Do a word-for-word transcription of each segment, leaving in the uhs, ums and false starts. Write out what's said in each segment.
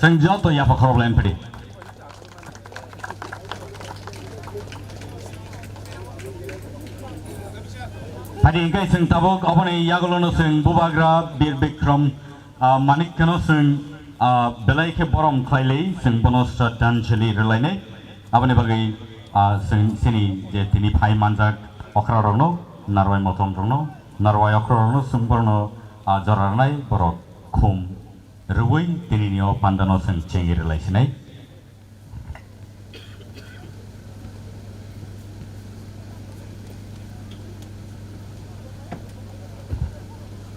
Chwng joto yapha khorok line phadi. Phadi hwnkhe chwng tabuk oboni yagulono chwng Bubagra Bir Bikram, ah, Manik kheno chwng, ah, belai khe borom khlailai, chwng bono shraddhanjali rwlainai. Aboni bagwi, ah, chwng chini je tini phai manjak okrarokno, narwai motomrokno, narwai okrarokno chwng borokno, ah, jora rwnai, borok khum rwui tinini o pandano chwng chengwi rwlaisinai.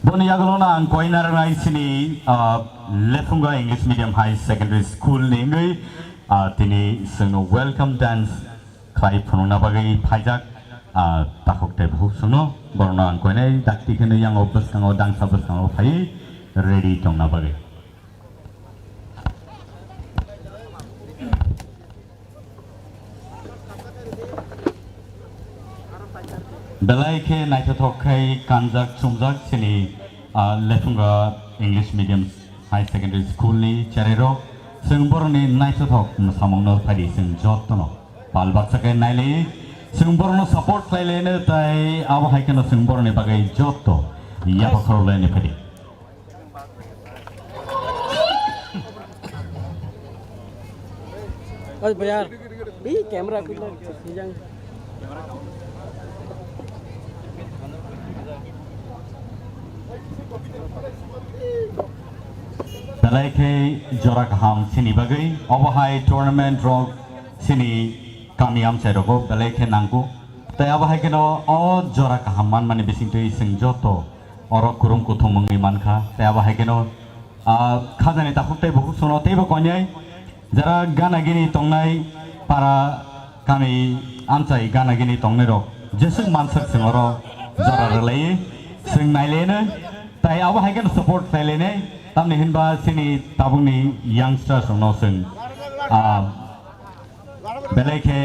Boni yagulono ang koina rwnai chini, ah, Lephunga English Medium High Secondary School ni wngwi, ah, tini chwngno welcome dance khlai phunukna bagwi phaijak, ah, takhuk tei bukhuk chwngno. Borokno ang koinai dakti kheno yango bwskango, dangsa bwskango phaiwi ready tongna bagwi. Belai khe naithothok khai kanjak chumjak chini, ah, Lephunga English Medium High Secondary School ni cherairok. Chwng borokni naithothok mwsamungno phaidi chwng jotono pal baksa khe nailai. Chwng borokno support khlai laino tei abo hai kheno chwng borokni bagwi joto yapha khorok laini phaidi. Oi, bayar. Bi camera kita sijang. Belai khe jora kaham chini bagwi. Obo hai tournament rok chini kami amchai rogo belai khe nangkuk. Tei abo hai kheno o jora kaham manmani bisingtwi chwng joto oro kurum kuthum wngwi mankha. Tei abo hai kheno, ah, khajani takhuk tei bukhuk chwngno teibo koinai jara gana gini tongnai para kami amchai gana gini tongnairok jeswk mansak chwng oro jora rwlaiwi chwng nailaino. Tei abo hai kheno support khlailainai tamni hinba chini tabukni youngsters rokno chwng, ah, belai khe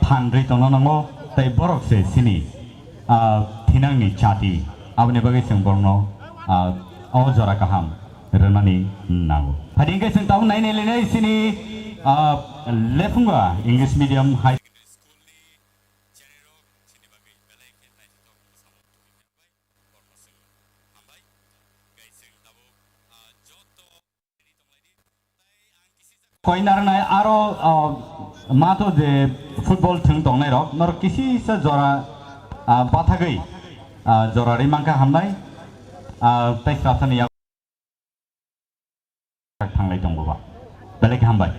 phan rwi tongna nango, tei borok se chini, ah, thinangni chati. Aboni bagwi chwng borokno, ah, o jora kaham rwnani nango. Phadi hwnkhe chwng tabuk nai nai lainai chini, ah, Lephunga English Medium High School ni cherairok chini bagwi belai khe naithothok. Koinar nai aro, ah, mato je football thwng tongnai rok, norok kisisa jora, ah, bathagwi, ah, jora ri mankha hamnai, ah, tei swrapsani yak thanglai tongo ba. Belai khe hambai.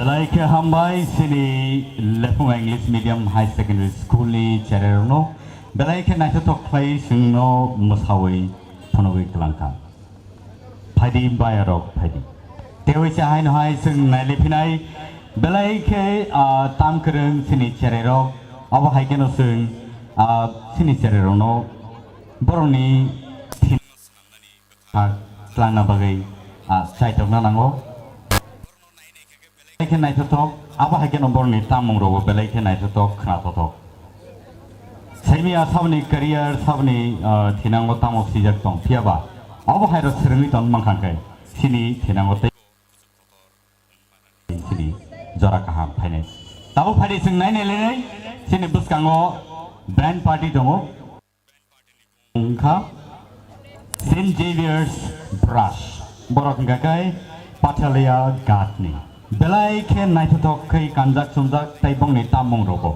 Belai khe hambai chini Lephunga English Medium High Secondary School ni cherai rokno, belai khe naithothok khlai chwngno mwsawi phunugwi kwlangkha. Phaidi bayarok phaidi. Tei waisa haino hai chwng nailai phinai belai khe, ah, tam kwrwng chini cherai rok. Abo hai kheno chwng, ah, chini cherai rokno borokni thin ha twlangna bagwi, ah, chaitokna nango. Belai khe naithothok, abo hai kheno borokni tamung rogo belai khe naithothok, khnathothok. Saimia saboni career, saboni, ah, thinango tamo swijak tong, phiyaba abo hai rok swrwngwi tong mankha khe chini thinango tei chini jora kaham phainai. Tabuk phaidi chwng nainai lainai, chini bwskango band party tongo. Wngkha Saint Xavier's Brush. Borok wngkha khe Pathalia Ghat ni. Belai khe naithothok khe kanjak chumjak tei bongni tamung rogo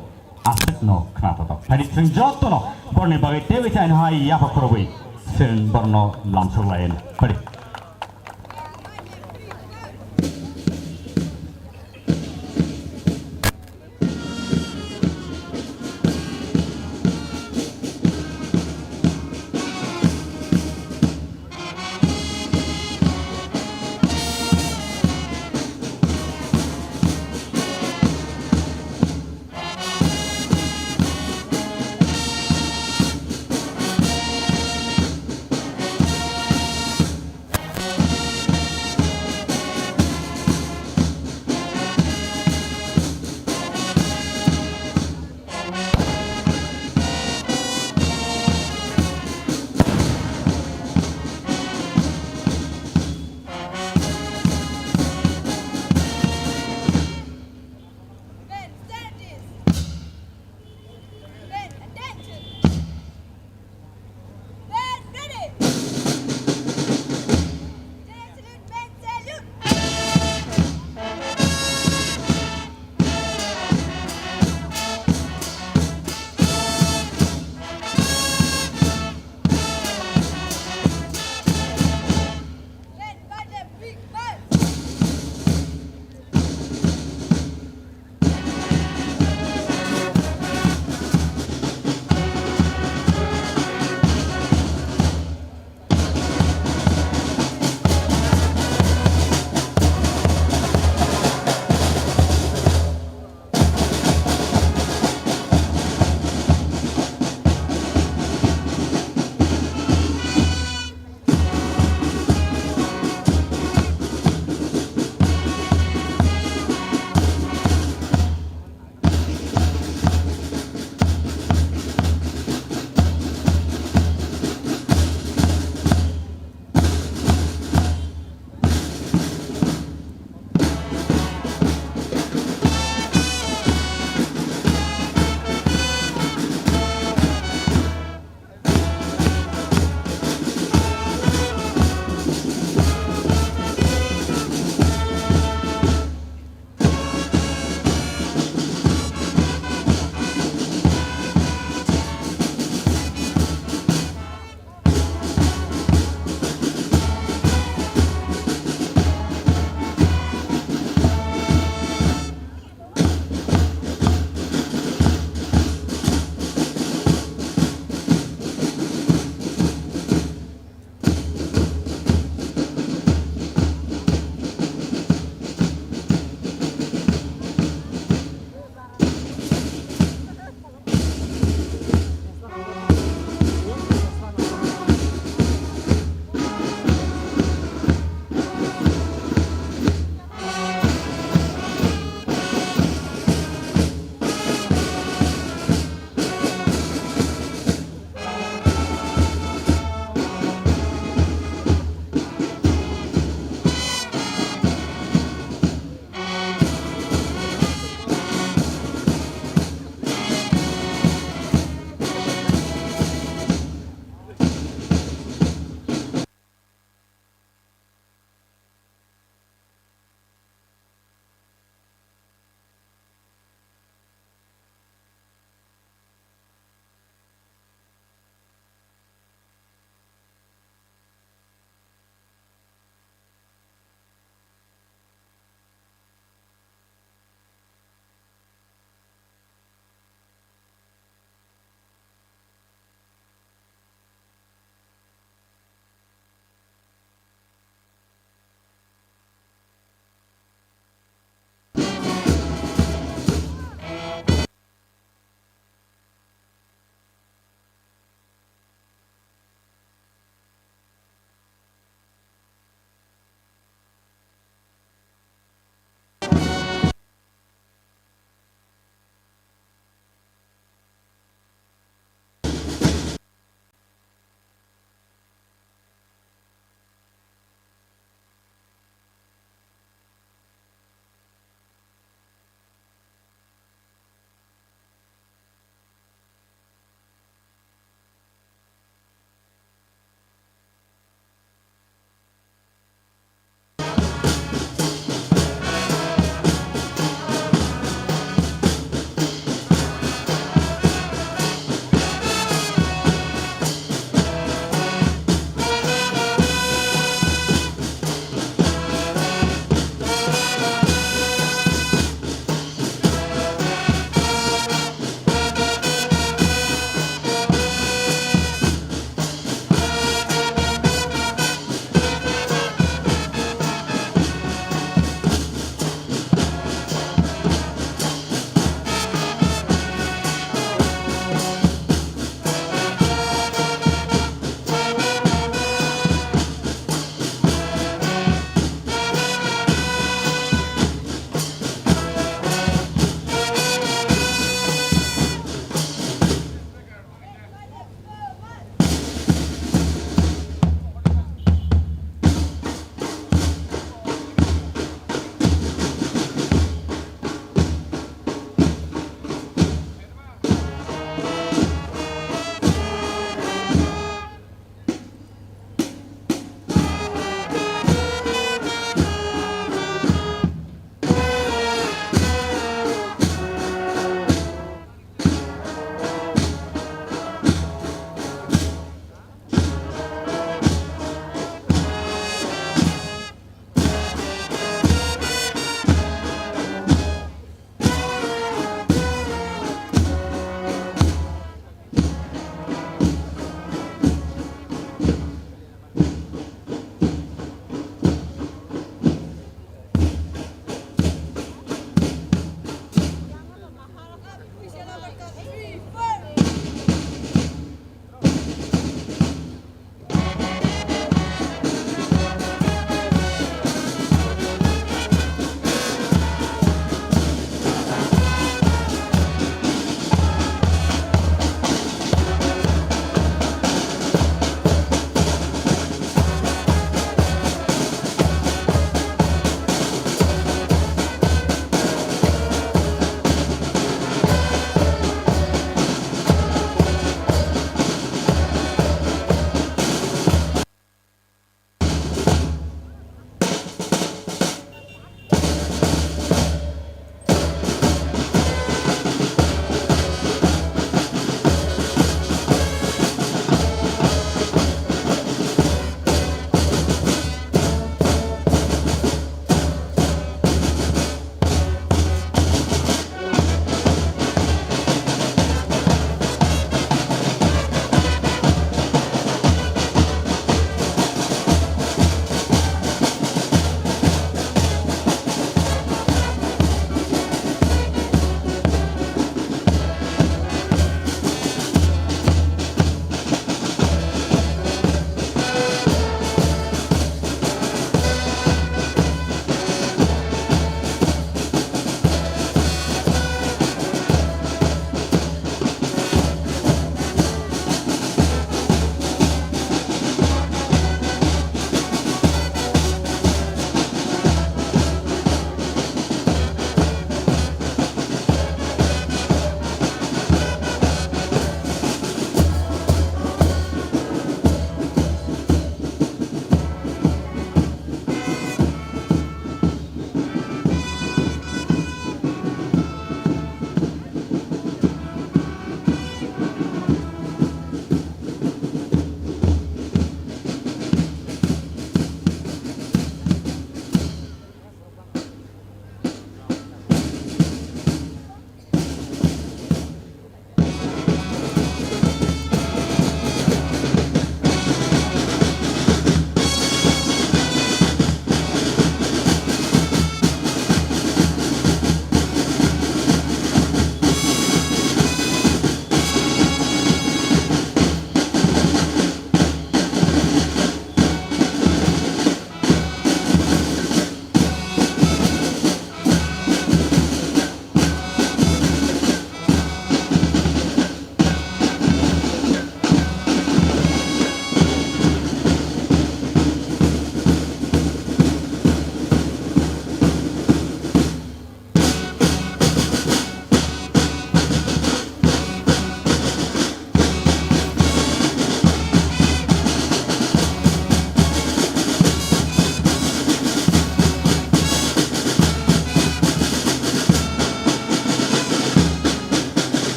aswkno khnathothok. Phaidi chwng jotono borni bagwi teiwi khe aino hai yapha khorobwi chwng borno lamsok lai. Phaidi.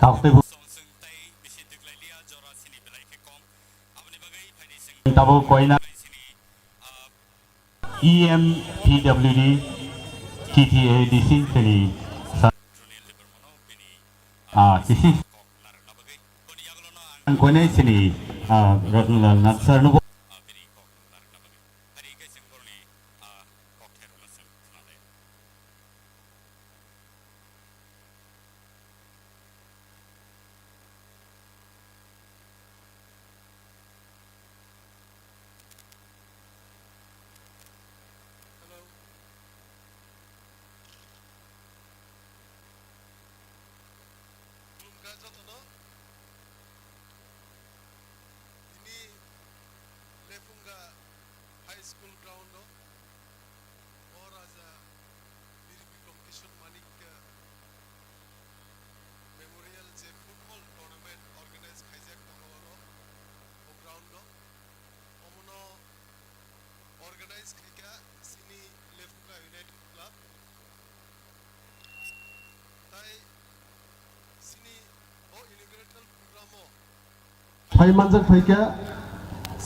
Haktwi bo. Tabuk koina E M P W D T T A D C chini sa-, ah, kisi ang koinai chini, ah, Ratnalal Nath sir no bo. Khulumkha jotono. Tini Lephunga High School ground o, o Raja Bir Bikram Kishore Manikya Memorial je football tournament organize khaijak tongo oro, o ground o. Omono organize khaikha chini Lephunga United Club. Tai chini o inaugural program o phai manjak phaikha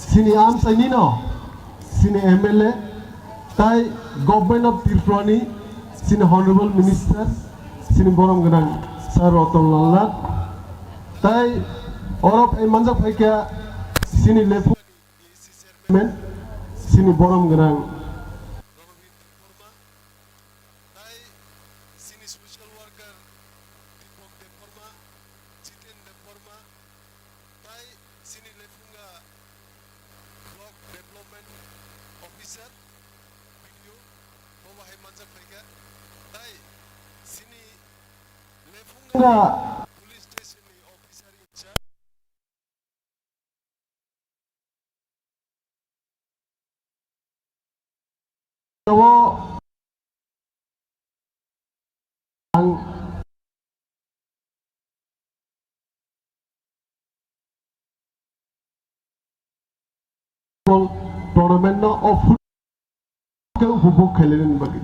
chini amchaini no, chini M L A, tai Government of Tripura ni chini Honorable Minister, chini borom gwnang Sir Ratan Lal Nath, tai oro phai manjak phaikha chini Lephunga Chairman, chini borom gwnang Ranabir Debbarma, tai chini social worker Deepak Debbarma, Jiten Debbarma, tai chini Lephunga Block Development Officer, B D O, bo bahai manjak phaikha, tai chini Lephunga Police Station ni officer in charge. O ang tournament no o foot khe upobhog khailai nini bagwi.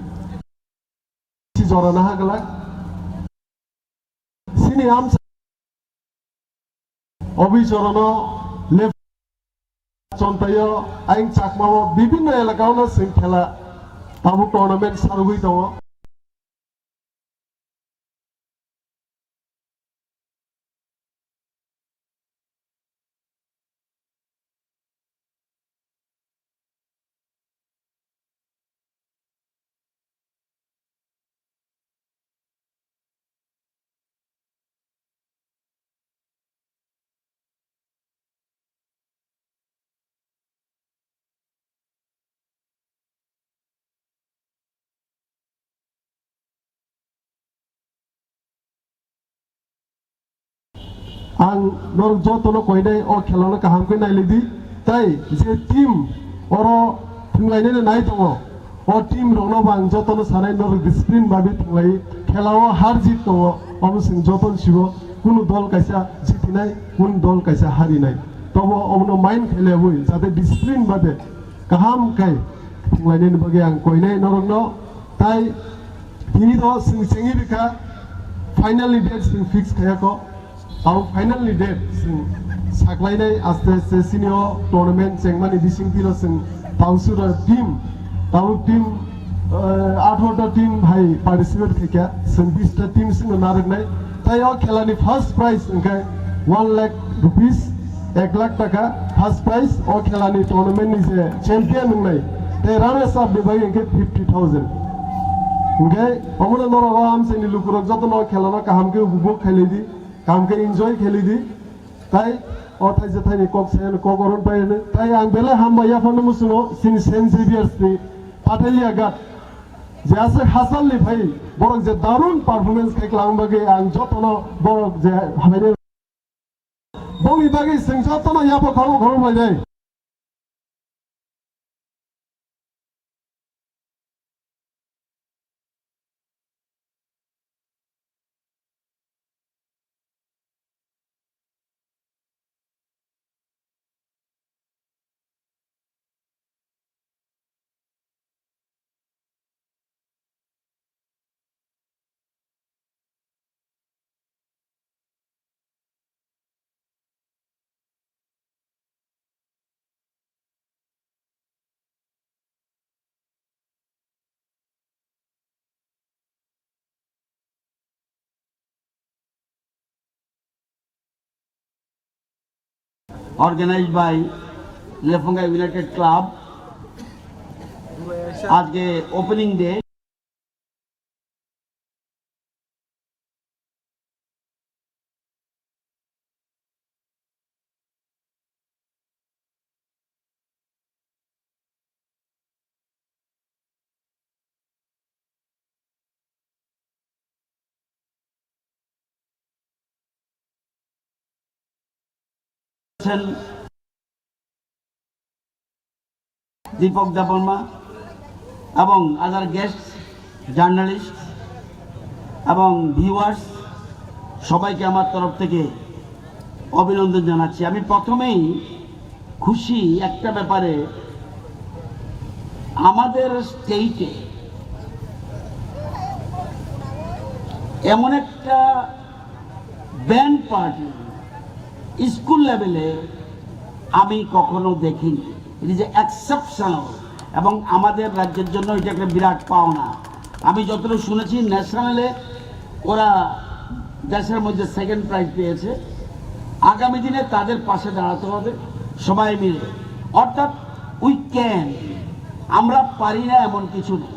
Si jora naha glak. Sini amsa obi jora no lep chontayo aing Chakma o bibinno elaka o no sing khela tabuk tournament sarugwi tongo. Ang norok jotono koinai o khelano kaham khe nailidi, tai je team oro thwnglainani nai tongo, o team rokno bo ang jotono sanai norok discipline bai thwnglai, khelao har jit tongo, omo chwng jotono sibo, kunu dol kaisa jitinai, kunu dol kaisa harinai, tobo omono mind khe lebwi jate discipline bai kaham khe thwnglainani bagwi ang koinai norokno, tai tini to chwng chengwi rwkha, final ni date chwng fix khayakho. Abo final ni date chwng saklainai aste aste sini o tournament chengmani bisingtwi no chwng tausura team, tabuk team, eh, atharo ta team hai participate khaikha, chwng bis ta team sino narwknai. Tai o khela ni first prize wngkha one lakh rupees, ek lakh taka first prize o khela ni tournament ni je champion wngnai. Tai runners up ni bagwi wngkha fifty thousand. Wngkha omono norok o amchaini lukurok jotono o khela no kaham khe upobhog khailai di. Kaham khe enjoy khelidi, tai o thaisa thaini kok sayano kok oron paiyano, tai ang belai hambai yaphano muchungo chini Saint Xavier's ni Patalia Ghat, je aswk hachal ni phai borok je darun performance khai klang bagwi ang jotono borok je hambai bongni bagwi chwng jotono yapha khorokma khorokma bai nai. Organized by Lefunga United Club, আজকে opening day. Dipak দেববর্মা এবং আদার guest, journalist এবং ভিউয়ার্স, সবাইকে আমার তরফ থেকে অভিনন্দন জানাচ্ছি। আমি প্রথমেই খুশি একটা ব্যাপারে, আমাদের স্টেটে এমন একটা ব্যান্ড পার্টি স্কুল লেভেলে আমি কখনো দেখিনি। ইট ইজ এক্সেপশনাল, এবং আমাদের রাজ্যের জন্য এটা একটা বিরাট পাওনা। আমি যতটুকু শুনেছি, ন্যাশনালে ওরা দেশের মধ্যে সেকেন্ড প্রাইজ পেয়েছে। আগামী দিনে তাদের পাশে দাঁড়াতে হবে সবাই মিলে, অর্থাৎ উই ক্যান, আমরা পারি না এমন কিছু নেই।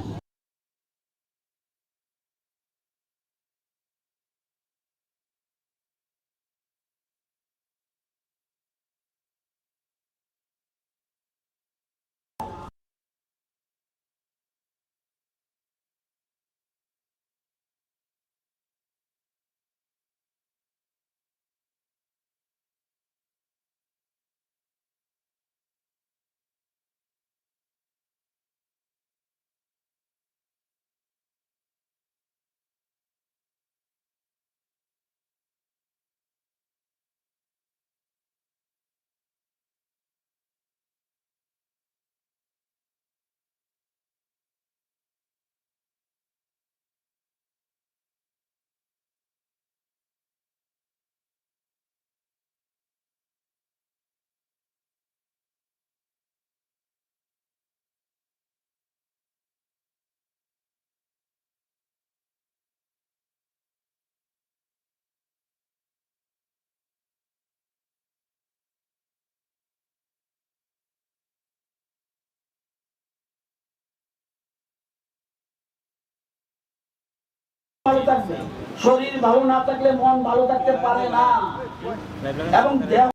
ভালো থাকবে, শরীর ভালো না থাকলে মন ভালো থাকতে পারে না। এবং দেহ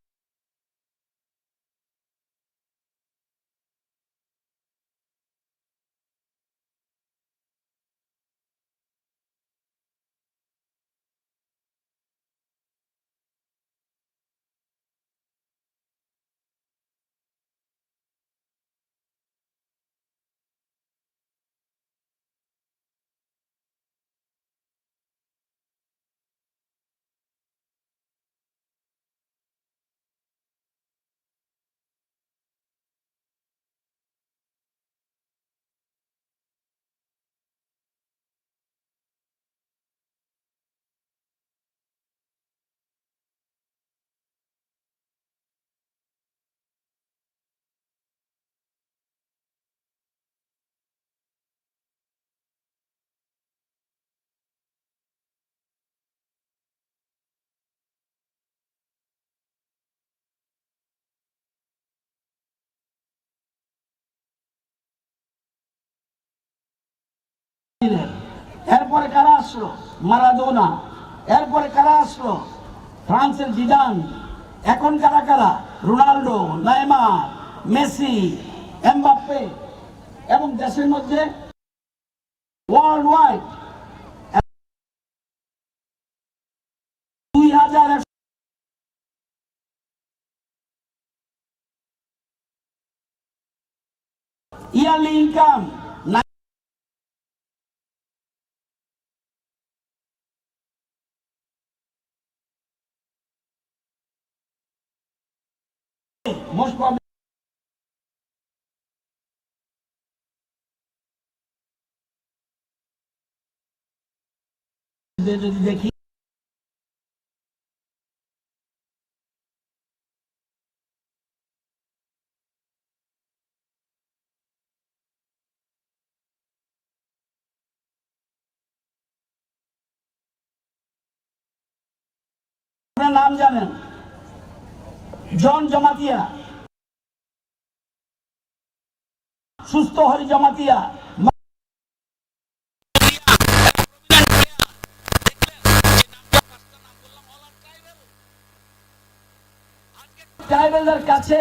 এরপরে কারা আসলো? মারাদোনা। এরপরে কারা আসলো? ফ্রান্সের জিদান। এখন কারা কারা? Ronaldo, Neymar, Messi, Mbappe. এবং দেশের মধ্যে ওয়ার্ল্ড ওয়াইড দুই হাজার ইয়ারলি ইনকাম। Most probably যদি দেখি, আপনার নাম জানেন? জন জমাতিয়া, সুস্থ হরি জমাতিয়া। ট্রাইবেলদের কাছে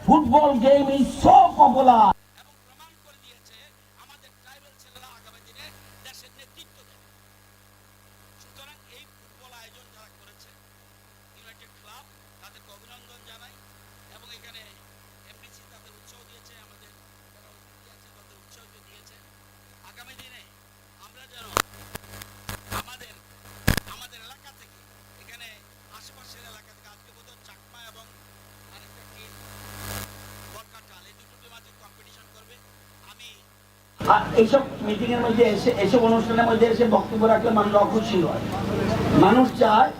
football game is so popular. আমাদের ট্রাইবাল ছেলেরা আগামী দিনে দেশের নেতৃত্ব দেবে। সুতরাং এই ফুটবল আয়োজন যারা করেছে, ইউনাইটেড ক্লাব, তাদেরকে অভিনন্দন জানাই। এবং এখানে এমডিসি তাদের উৎসাহ দিয়েছে, আমাদের যারা অতিথি আছে তাদের উৎসাহ দিয়েছে। আগামী দিনে আমরা যেন আমাদের, আমাদের এলাকা থেকে, এখানে আশেপাশের এলাকা থেকে, আজকে বোধহয় চাকমা এবং আরেকটা টিম বরকাটাল, এই দুটো টিম আজকে কম্পিটিশন করবে। আমি আর এইসব মিটিং এর মধ্যে এসে, এইসব অনুষ্ঠানের মধ্যে এসে বক্তব্য রাখলে মানুষ অখুশি হয়। মানুষ চায়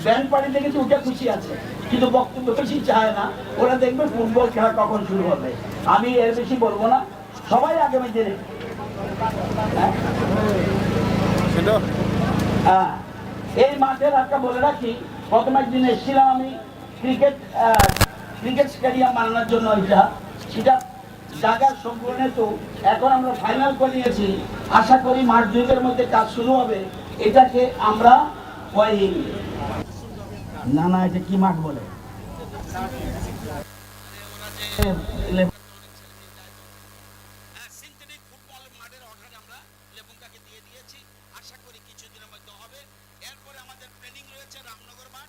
ব্যান্ড পার্টি দেখে তো ওটা খুশি আছে, কিন্তু বক্তব্য বেশি চায় না। ওরা দেখবে ফুটবল খেলা কখন শুরু হবে। আমি এর বেশি বলবো না, সবাই আগামী দিনে। হ্যাঁ, এই মাঠের একটা বলে রাখি, প্রথম একদিন এসেছিলাম আমি ক্রিকেট, আহ, ক্রিকেট স্টেডিয়াম বানানোর জন্য, এটা, সেটা জায়গা সম্পূর্ণ তো এখন আমরা ফাইনাল করে নিয়েছি। আশা করি মাস দুয়েকের মধ্যে কাজ শুরু হবে। এটাকে আমরা ওই, না, না, এটা কি মাঠ বলে? সিনথেটিক ফুটবল মাঠের অর্ডার আমরা লেবুঙ্গাকে দিয়ে দিয়েছি। আশা করি কিছুদিনের মধ্যে হবে। এরপরে আমাদের প্ল্যানিং রয়েছে রামনগর মাঠ,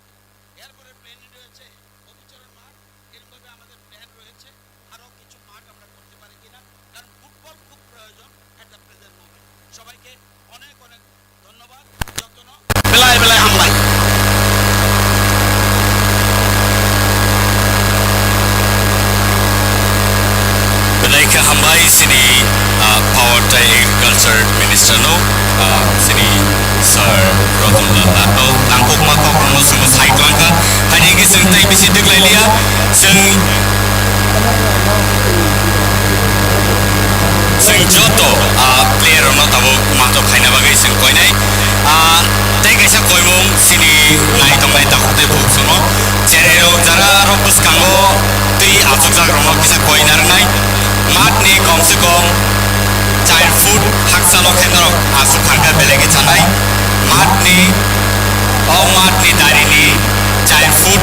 এরপরে প্ল্যানিং রয়েছে গোপীচরণ মাঠ। এরকমভাবে আমাদের প্ল্যান রয়েছে আরও কিছু মাঠ আমরা করতে পারি কিনা, কারণ ফুটবল খুব প্রয়োজন at the present moment। সবাইকে অনেক অনেক ধন্যবাদ, যত্ন, belai belai hambai. Belai khe hambai chini, ah, Power tei Agriculture Minister no, ah, chini Sir Ratan Lal Nath no nangkukma kok rokno chwngno sai twlang kha. Haini hwnkhe chwng tei bisi twk lai liya. Chwng, chwng joto, ah, player rokno tabuk mathok khaina bagwi chwng koinai. Ah, tei kaisa koimung chini nai tongnai takhuk tei bukhuk chwngno. Cherai rok jara rok bwskango twi achukjak rokno kisa koina rwnai. Math ni kom se kom char foot hakchalo khe norok achuk thangkhe belai khe chanai. Math ni, o math ni dari ni char foot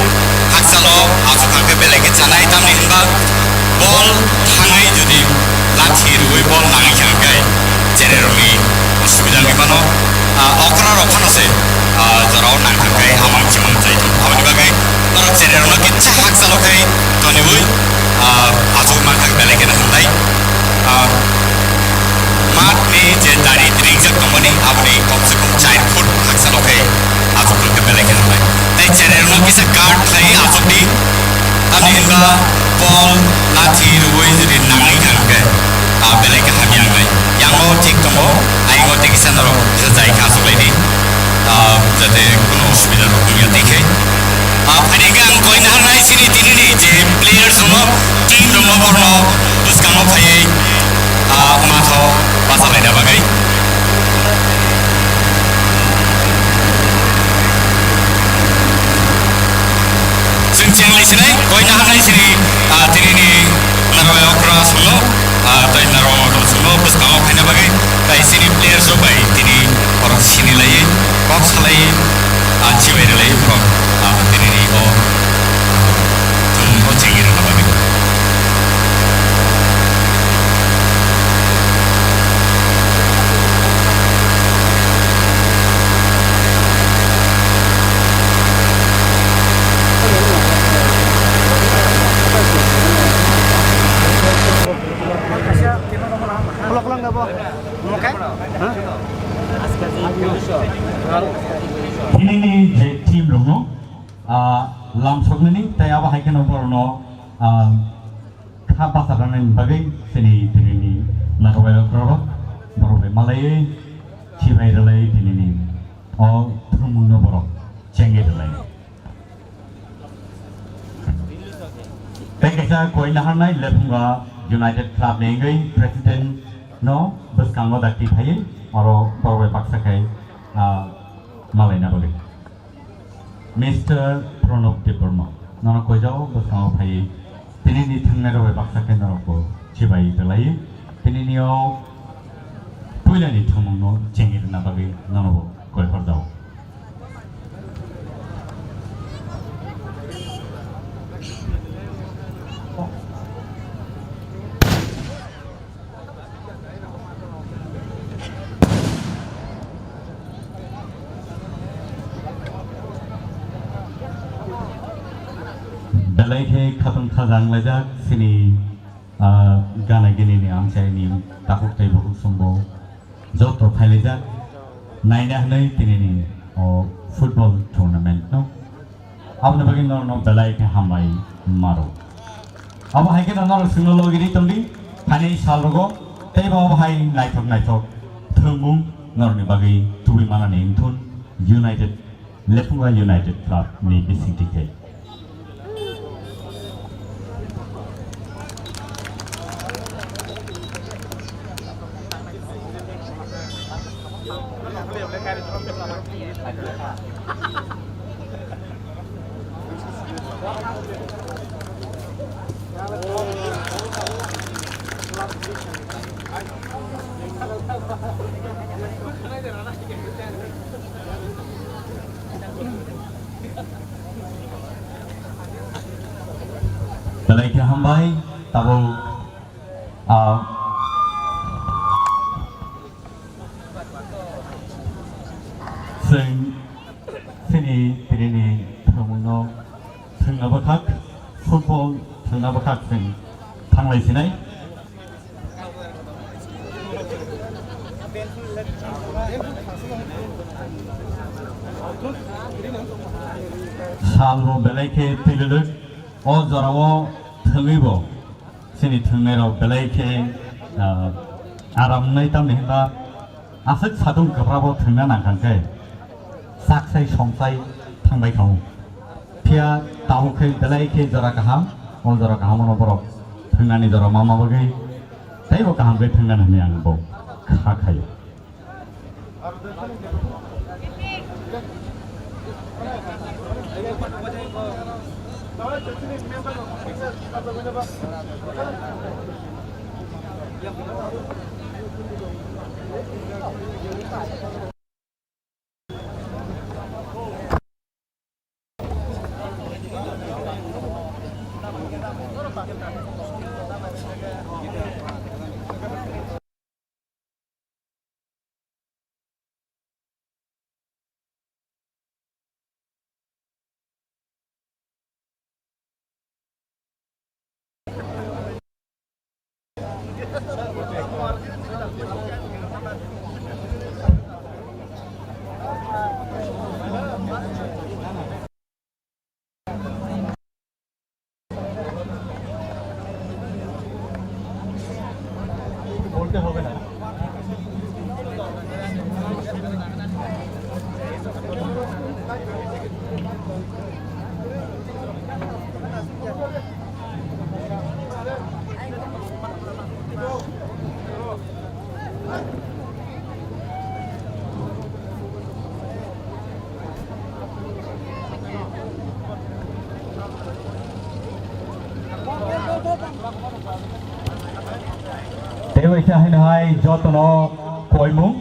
hakchalo achuk thangkhe belai khe chanai. Tamni hinba bol thangai jodi lathi rwui bol nangwi khe hwnkhe cherai rokni osubida wngwi mano. Ah, okra rok phano se, ah, jorao nang thangkhe hamang chimang chai thang. Aboni bagwi norok cherai rokno kisa hakchalo khai toniwi, ah, achuk mankha belai kheno hambai. Ah, math ni je dari ringjak tongmani aboni kom se kom char foot hakchalo khai achuk mankha belai kheno hambai. Tei cherai rokno kisa guard khai achukdi. Tamni hinba bol lathi rwui jodi nangwi kha hwnkhe, ah, belai khe hamya wngnai. Yango thik tongo, ayingo tei kisa norok kisa jai khe achuk laidi. Ah, jate kuno osubida rok wngya tei khe. Ah, phaidi khe ang koina harnai chini tini ni je players rokno, team rokno borno bwskango phaiwi, ah, matho bacha laina bagwi. Chwng chenglai sinai, koina hanai sini, ah, tini ni narwai okra songno, ah, tei narwai okra songno bwskango khaina bagwi, tai sini players rok bai tini borok sini lai, kok salai, ah, chibai rwlai borok, ah, tini ni o, chwng o chengwi rwna bagwi. Tini ni je team rokno, ah, lamsoknani tei abo hai kheno borokno, ah, kha bacha rwnani bagwi chini tini ni narobai okra rok borok bai malaiwi chibai rwlai tini ni o thwngmungno borok chengwi rwlai. Tei kaisa koi naharnai Lephunga United Club ni wngwi president no bwskango dakti phaiwi oro borok bai baksa khai, ah, malaina bagwi. Mister Pranab Debbarma. Norok koijago bwskango phaiwi tinini thwngnairok bai baksa khe norokbo chibai rwlaiwi tinini o puilani thwngmungno chengwi rwna bagwi norokbo koi hor jago. Belai khe khatungkha jang laijak chini, ah, gana gini ni amchaini takhuk tei bukhuk songbo joto phailaijak naina hinwi tinini o football tournament no. Aboni bagwi norokno belai khe hambai maro. Abo hai kheno norok chwngno logi ri tongdi, phaini salrogo teibo abo hai naithok naithok thwngmung norokni bagwi tubui manani wngthun United, Lephungra United Club ni bisingtwi khe. Belai khe hambai, tabuk, ah, chwng chini tinini thwngmungno thwngna bwkhak, football thwngna bwkhak chwng thanglai sinai. Salbo belai khe twilwlwk, o jorao thwngwibo chini thwngnairok belai khe, ah, aram wngnai, tamni hwnba aswk satung kwprabo thwngna nang kha khe chaksai somsai thangbai kha. Phiya tabuk khe belai khe jora kaham, o jora kaham no borok thwngnani jora ma ma bagwi teibo kaham khe thwngnani hwnwi ang bo kha khaio. Tei bai khe haino hai jotono koimung,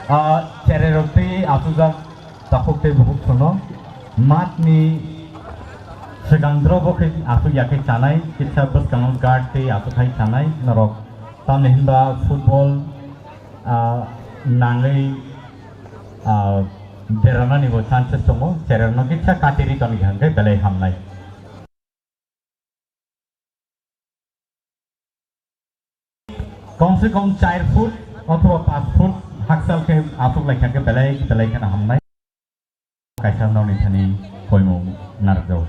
ah, chererok tei achukjak takhuk tei bukhuk sono matni swkang dro bo khe achuk ya khe chanai, kisa bwskango guard tei achuk hai chanai norok, tamni hinba football, ah, nangwi, ah, deranani bo chances tongo, chererno kisa katiri toni hwnkhe belai hamnai. Kom se kom char foot othoba panch foot hakchal khe achuk lai kha khe belai belai kheno hamnai. Kaisa nokni thani koimung narwkjago.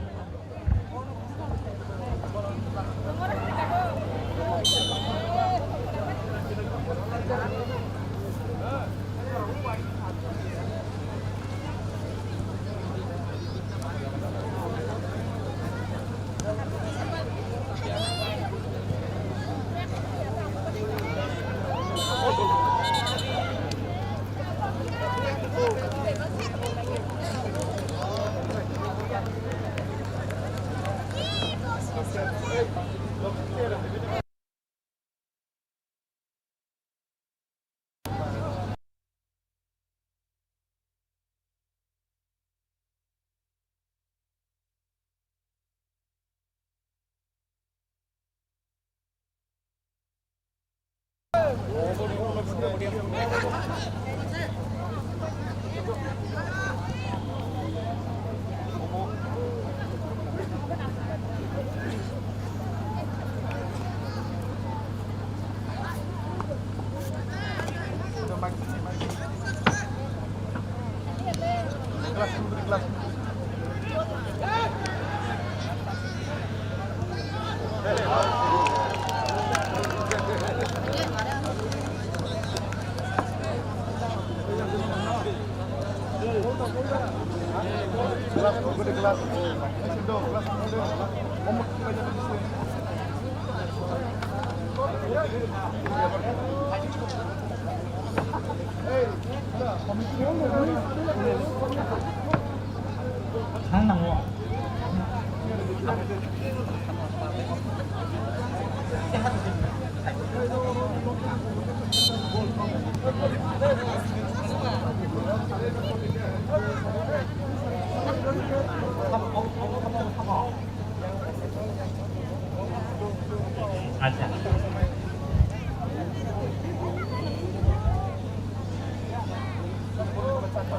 Acha.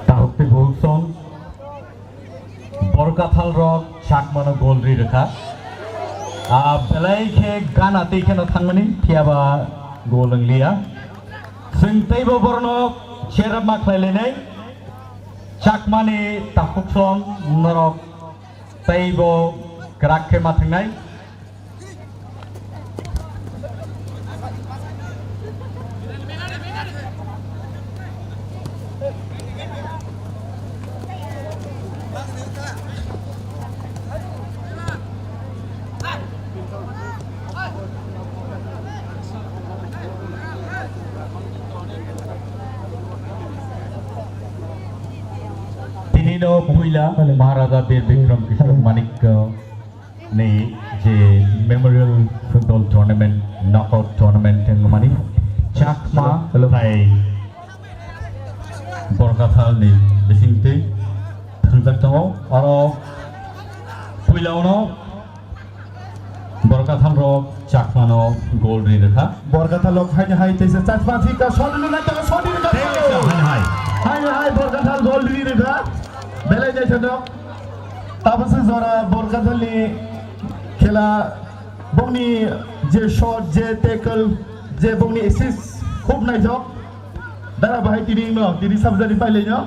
Tahuk tei Bulsong. Borkathal rok Chakmano gol ri rwkha. Ah, belai khe gana tei kheno thangmani, phiyaba gol wngliya. Chwng teibo borno cherap ma khlai lainai. Chakmani takhuk song norok teibo kwrak khe ma thangnai. Tini no puila Maharaja Bir Bikram Kishore Manik ni je Memorial Football Tournament, Knockout Tournament wngmani Chakma Hello. Tei Borkathal ni bisingtwi thangjak tongo. Oro puila uno Borkathal rok Chakmano gol ri rwkha. Borkathal rok haino hai teisa Chakma thika shot rwna tongo, shot rwna tongo. Haino hai. Haino hai Borkathal gol ri rwkha. Belai naithotok. Tabuk se jora Borkathalni khela, bongni je shot, je tackle, je bongni assist, khub naithok. Dara bahai tini no, tini sabjani pailai no.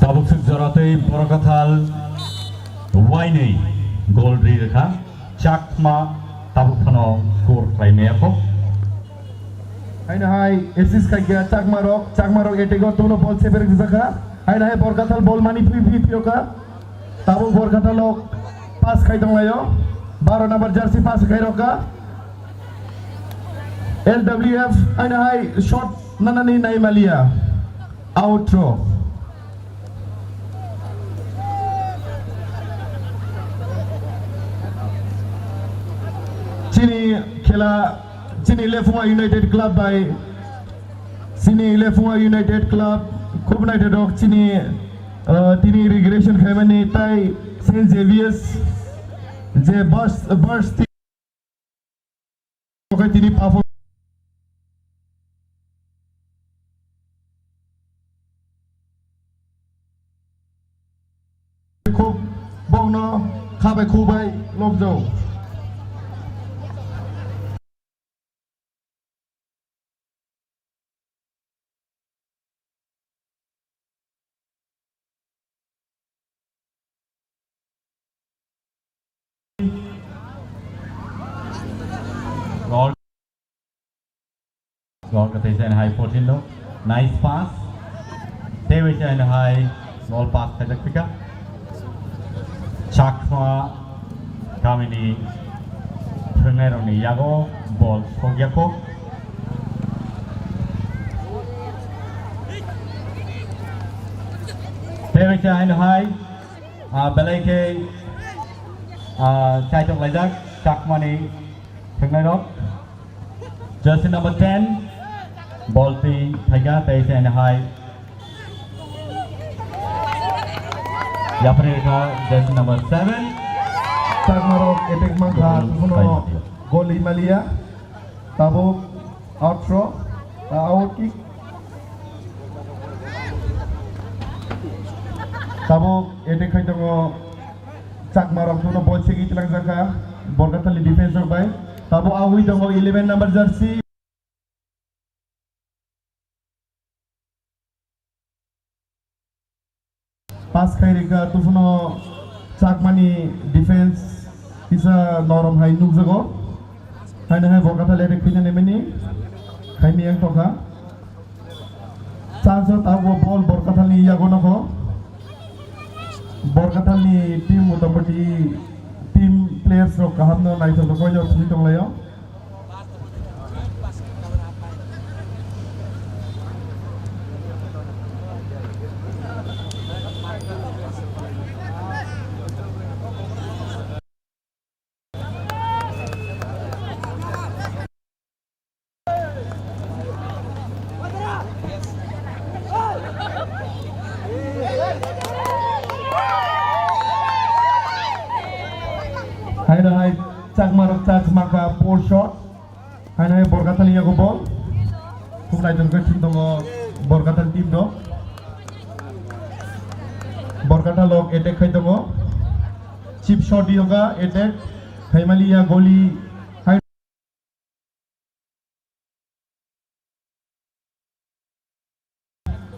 Tabuk se jora tei Borkathal wainwi gol ri rwkha. Chakma tabuk phano score khlai maya kho. Haino hai assist khai kha Chakma rok, Chakma rok attack o tono ball separate rijak kha. Haino hai Borkathal ball mani phi phi phiyok kha. Tabuk Borkathal rok pass khai tong laio. Baro number jersey pass khai rok kha. L W F haino hai shot nanani nai maliya. Out throw. Chini khela, chini Lephunga United Club bai, chini Lephunga United Club, khub naithotok chini, uh, tini regression khaimani tai Saint Xavier's je bus, bus Okai tini papo. Khub bongno khabai khubai lobjao. Goal, goal kwthwi se hai fourteen no. Nice pass. Tei bai se hai goal pass khaijak phika. Chakma kamini thwngnairokni yago ball sokya kho. Tei kaisa haino hai, ah, belai khe, ah, chaitok laijak Chakmani thwngnairok. Jersey number ten, ball twi phaikha, tei se haino hai. Yapri kha jersey number seven. Chakmarok attack mankha, Goal kuno phaikha. Goal imaliya. Tabuk outro, ah, out kick. Tabuk attack khai tongo Chakmarok, kuno ball segi tlangjak kha Borkathali defense rok bai. Tabuk awi tongo eleven number jersey. Pass khai rikha, tuphano Chakmani defense kisa norom hai nukjago. Haino hai Borkathali attack khainani mani khaimiyang tongkha. Chance o tabuk ball Borkathalni yago nokho. Borkathalni team motamoti team players rok kahamno naithok rok koiyo thwi tonglaio. Haino hai Chakmarok chance mankha four shot. Haino hai Borkathal yago ball. Khub naithok khe thwng tongo Borkathal team rok. Borkathal rok attack khai tongo. Chip shot yoga attack khaimaliya goli. Hai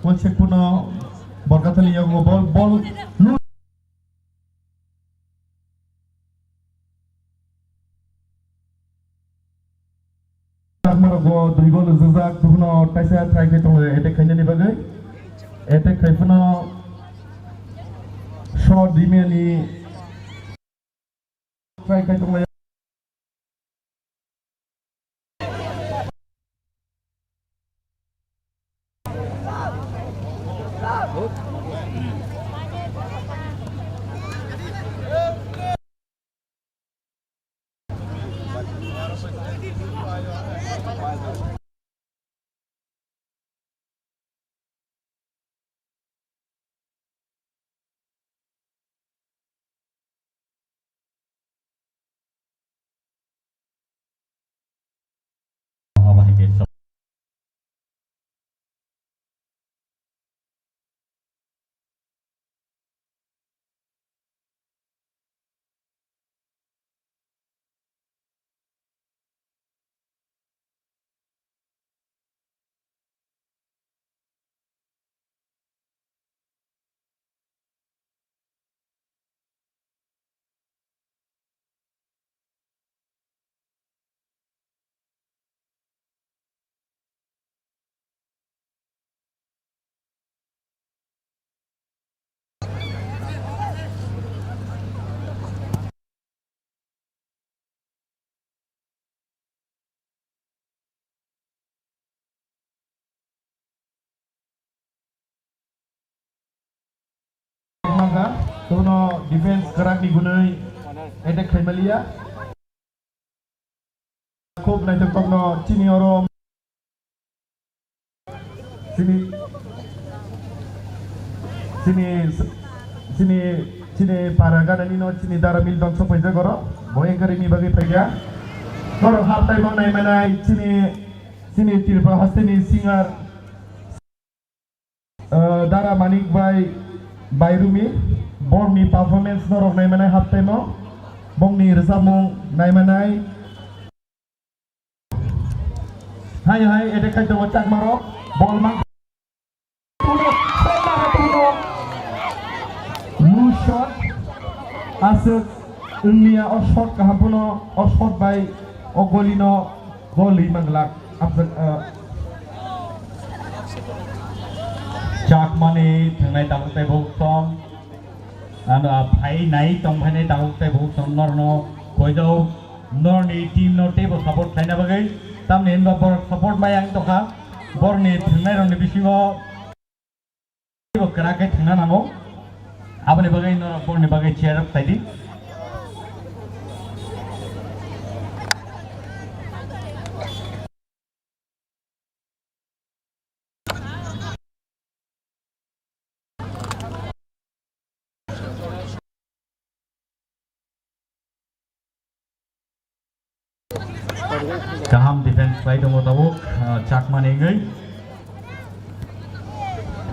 Ball sekpuno Borkathali yago ball, ball lu-, Chakmarogo dui gol rijak, dukuno kaisa try khe tongo attack khainani bagwi. Attack khai phano shot rimani try khai tongo. Mangkha, tono defense kwrak ni gwnwi attack khaimaliya. Khub naithok tokno chini oro. Chini, chini, chini, chini para ganani no chini dara mil bangso paijak oro. Bo engkari ni bagwi paikha. Norok half time o naimanai chini, chini Tripura hasteni singer, ah, Dara Manik bai Bairumi. Borni performance norok naimanai half time o. Bongni rwchapmung naimanai. Hai hai, attack khai tongo Chakmarok. Ball mang. Puno, shot laga puno. Loose shot. Aswk wngya o shot kaham puno, o shot bai o goli no gol ri manglak. Abjak, ah. Chakmani thwngnai tabuk tei buk song. Ano, ah, phai nai tong phainai tabuk tei buk song norno koido. Norni team no teibo support khlaina bagwi, tamni hinba borok support maya wng tongkha, borokni thwngnairokni bisingo teibo kwrak khe thwngna nango. Aboni bagwi norok borni bagwi cheer up khlai di. Kaham defense khlai tongo tabuk, ah, Chakma ni wngwi.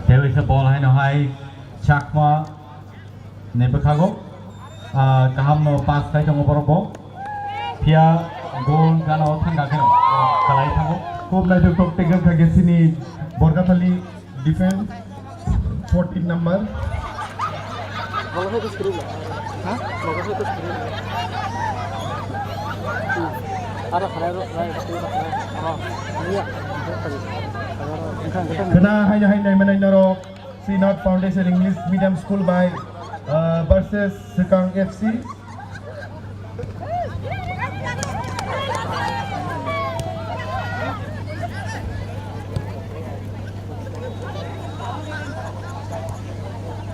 Tei waisa ball haino hai Chakma ni bwkhago, ah, kaham no pass khlai tongo borok bo. Phiya goal gana o thangkha khe, ah, kwlai thango. Khub naithok tok tei wngkha khe chini Borkathali. Defense, fourteen number. Khwna haino hai naimanai norok Synod Foundation English Medium School bai, uh, versus Swkang F C.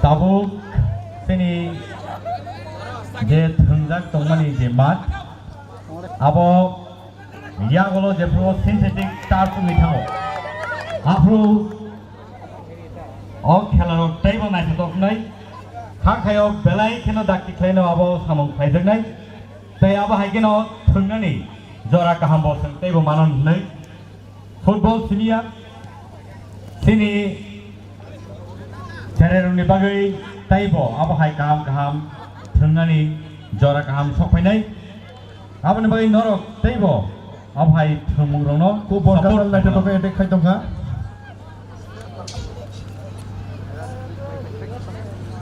Tabuk chini je thwngjak tongmani je mat, abo yagolo jephru synthetic turf wngwi thango. Aphru o khelarok teibo naithotok wngnai, kha khayo belai kheno dakti khlaino abo samung khlaijaknai, tei abo hai kheno thwngnani jora kaham bo chwng teibo manon hwnwi. Football simiya chini chererokni bagwi teibo abo hai kaham kaham thwngnani jora kaham sokphainai. Aboni bagwi norok teibo abo hai thwngmungrokno khub support borkathal naithotok khlainai. Attack khai tongkha.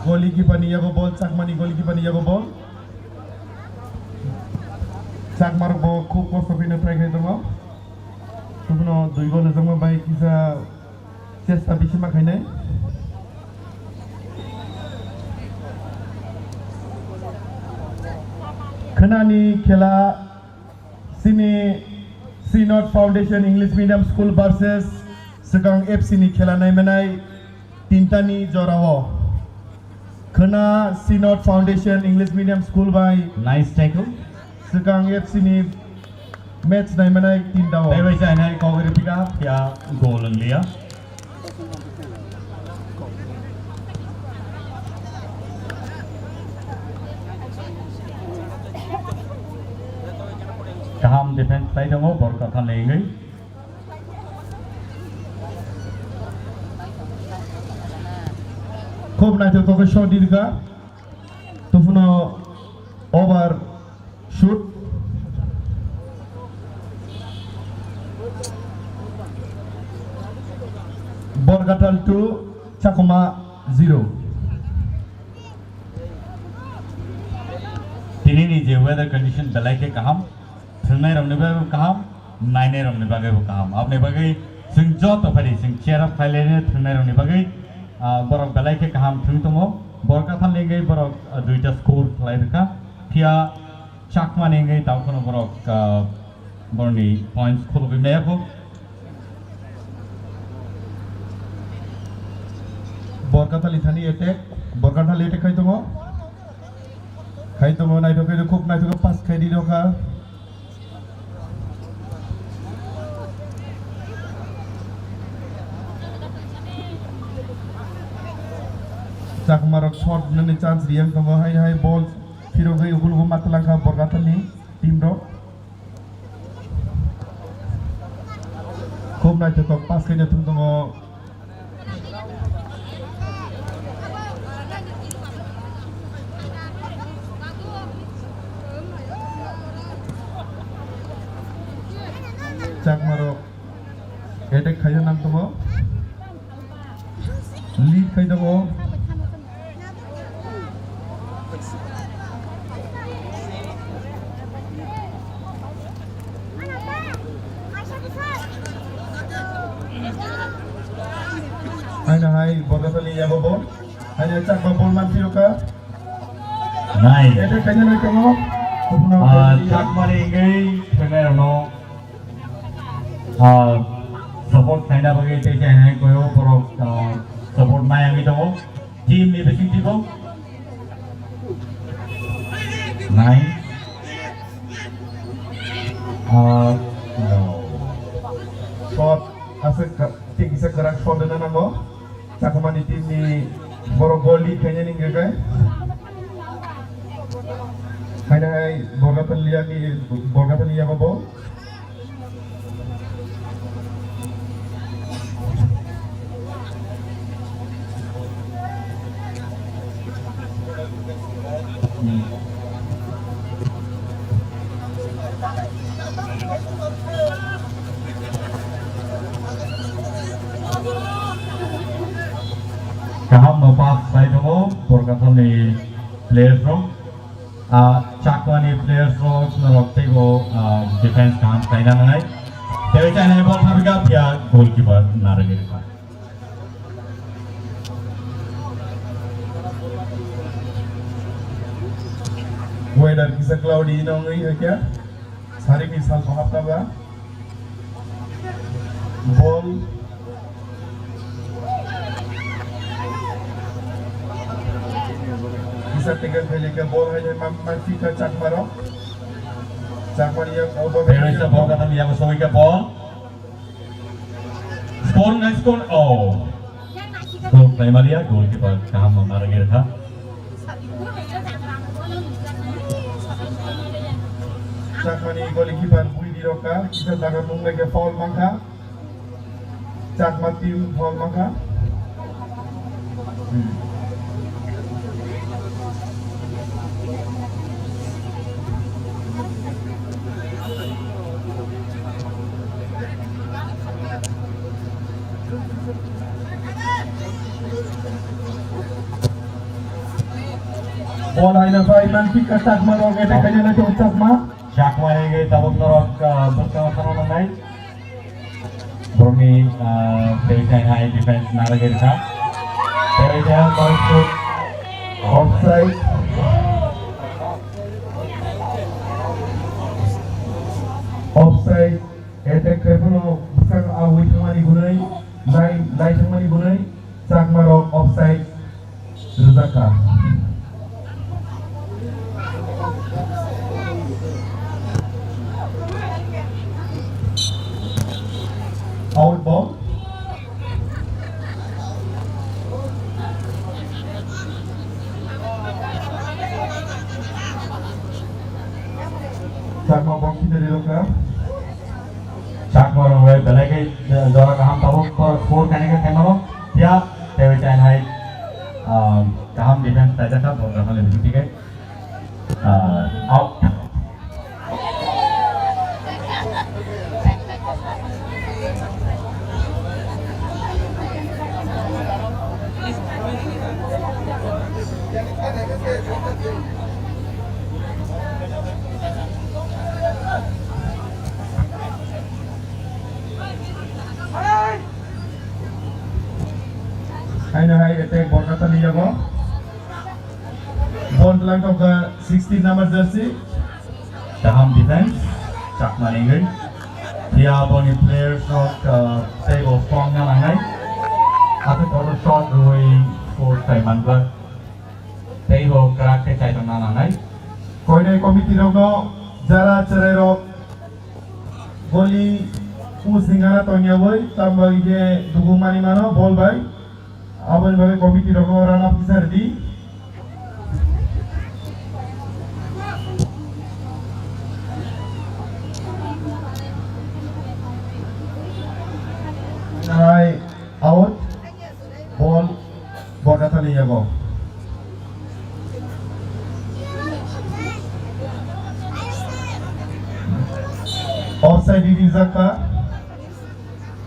Goalkeeper ni yago ball, Chakmani goalkeeper ni yago ball. Chakmarok bo khub kosto kheno try khai tongo. Tubunu dui goal rijak ma bai kisa chesta bisi ma khainai. Khwnani khela chini Synod Foundation English Medium School versus Swkang F C ni khela naimanai tintani jorao. Khwna Synod Foundation English Medium School bai nice tackle. Swkang F C ni match naimanai tinta o. Tei bai chainai kok ripika phiya goal wnglia. Kaham defense khlai tongo Borkathal ni wngwi. Khub naithok khe shot dirkha. Tubunu over shoot. Borkathal two, Chakma zero. Tini ni je weather condition belai khe kaham. Thwngnairokni bagwi bo kaham, nainairokni bagwi bo kaham. Aboni bagwi chwng joto phari chwng cheer up khlai lainai thwngnairokni bagwi, ah, borok belai khe kaham thwng tongo. Borkathal ni wngwi borok, ah, duita score khlai rwkha. Phiya Chakma ni wngwi tabuk phano borok, ah, borokni points khulugwi maya kho. Borkathal ni thani attack, Borkathal attack khai tongo. Khai tongo, naithok khai khub naithok pass khai di rokha. Chakmarok shot nani chance riyang tongo, hai hai ball phirogwi ukulgo matwlangkha Borkathal ni team rok. Khub naithothok pass khaina thung tongo. Chakmarok attack khaina nang tongo. Lead khai tongo. Haino hai Borkathal ni yago ball. Haino Chakma ball man phirokha. Nai. Attack khaina nai tongo. Khubno Ah, ball ya. Chakma ni wngwi thangnairokno Ah, support khlaina bagwi tei khe hai koyo borok, ah, support mai wngwi tongo. Team ni bising twibo. Nine. Uh, no. Shot, aswk ka-, tei kisa kwrak shot rwna nango. Chakwmani team ni borok goal lead khainani hwnkhe kai. Haino hai Borgatali ni, Borgatali yago ball. Kaham no pass sai tongo Borgatali players rok. Ah, Chakwani players rok norok teibo, ah, defense kaham khlaina nangnai. Tei chainai ball thabika phiya goalkeeper narwgwi rwkha. Weather kisa cloudy no wngwi hakya. Sarikni sal kaham taba. Ball. Kisa tackle khailika ball hai hai mam, mam fika Chakmarok. Chakmani yak obo. Teresa Borgatali yak soi ka ball. Score nai score. Oh. Score khlai maliya, goalkeeper kaham no narwgwi rwkha. Chakmani goalkeeper bui di rokha, kisa jaga nung leke foul mankha. Chakma team foul mankha. Hmm. Ball haino phai man, pika Chakma rok attack khaina nai tongo Chakma. Chakma rege tabuk norok, ah, bwskango thangna nangnai. Borokni, ah, tei hai defense narwgwi rwkha. Tei hai borok offside. Offside. Attack khe phano bwskango awi thangmani gunui, lai, lai thangmani gunui, Chakmarok offside rwjakha. Out ball. Chakma ball khitari rokha. Chakma rok bai belai khe jora kaham tabuk score khaina khe khaimano. Ya, tei chainai, ah, kaham defense khlaijakha, ball kaham le bisi tikai. Ah, out. Haino hai attack Borkatani yago. Ball tlang tongkha sixteen number jersey. Kaham defense, Chakma ringwi. Phiya boni players rok, uh, teibo strong na nangnai. Aswk kotor shot rwui score khai manglak. Teibo kwrak khe chai tongna nangnai. Koinai committee rokno jara cherai rok goli pusingara tongyawi tamba ije dugu mani mano ball bai. Aboni bagwi committee rokno run up kisa rwdi. Hai out. Ball Borkatani yago. Offside rijak kha.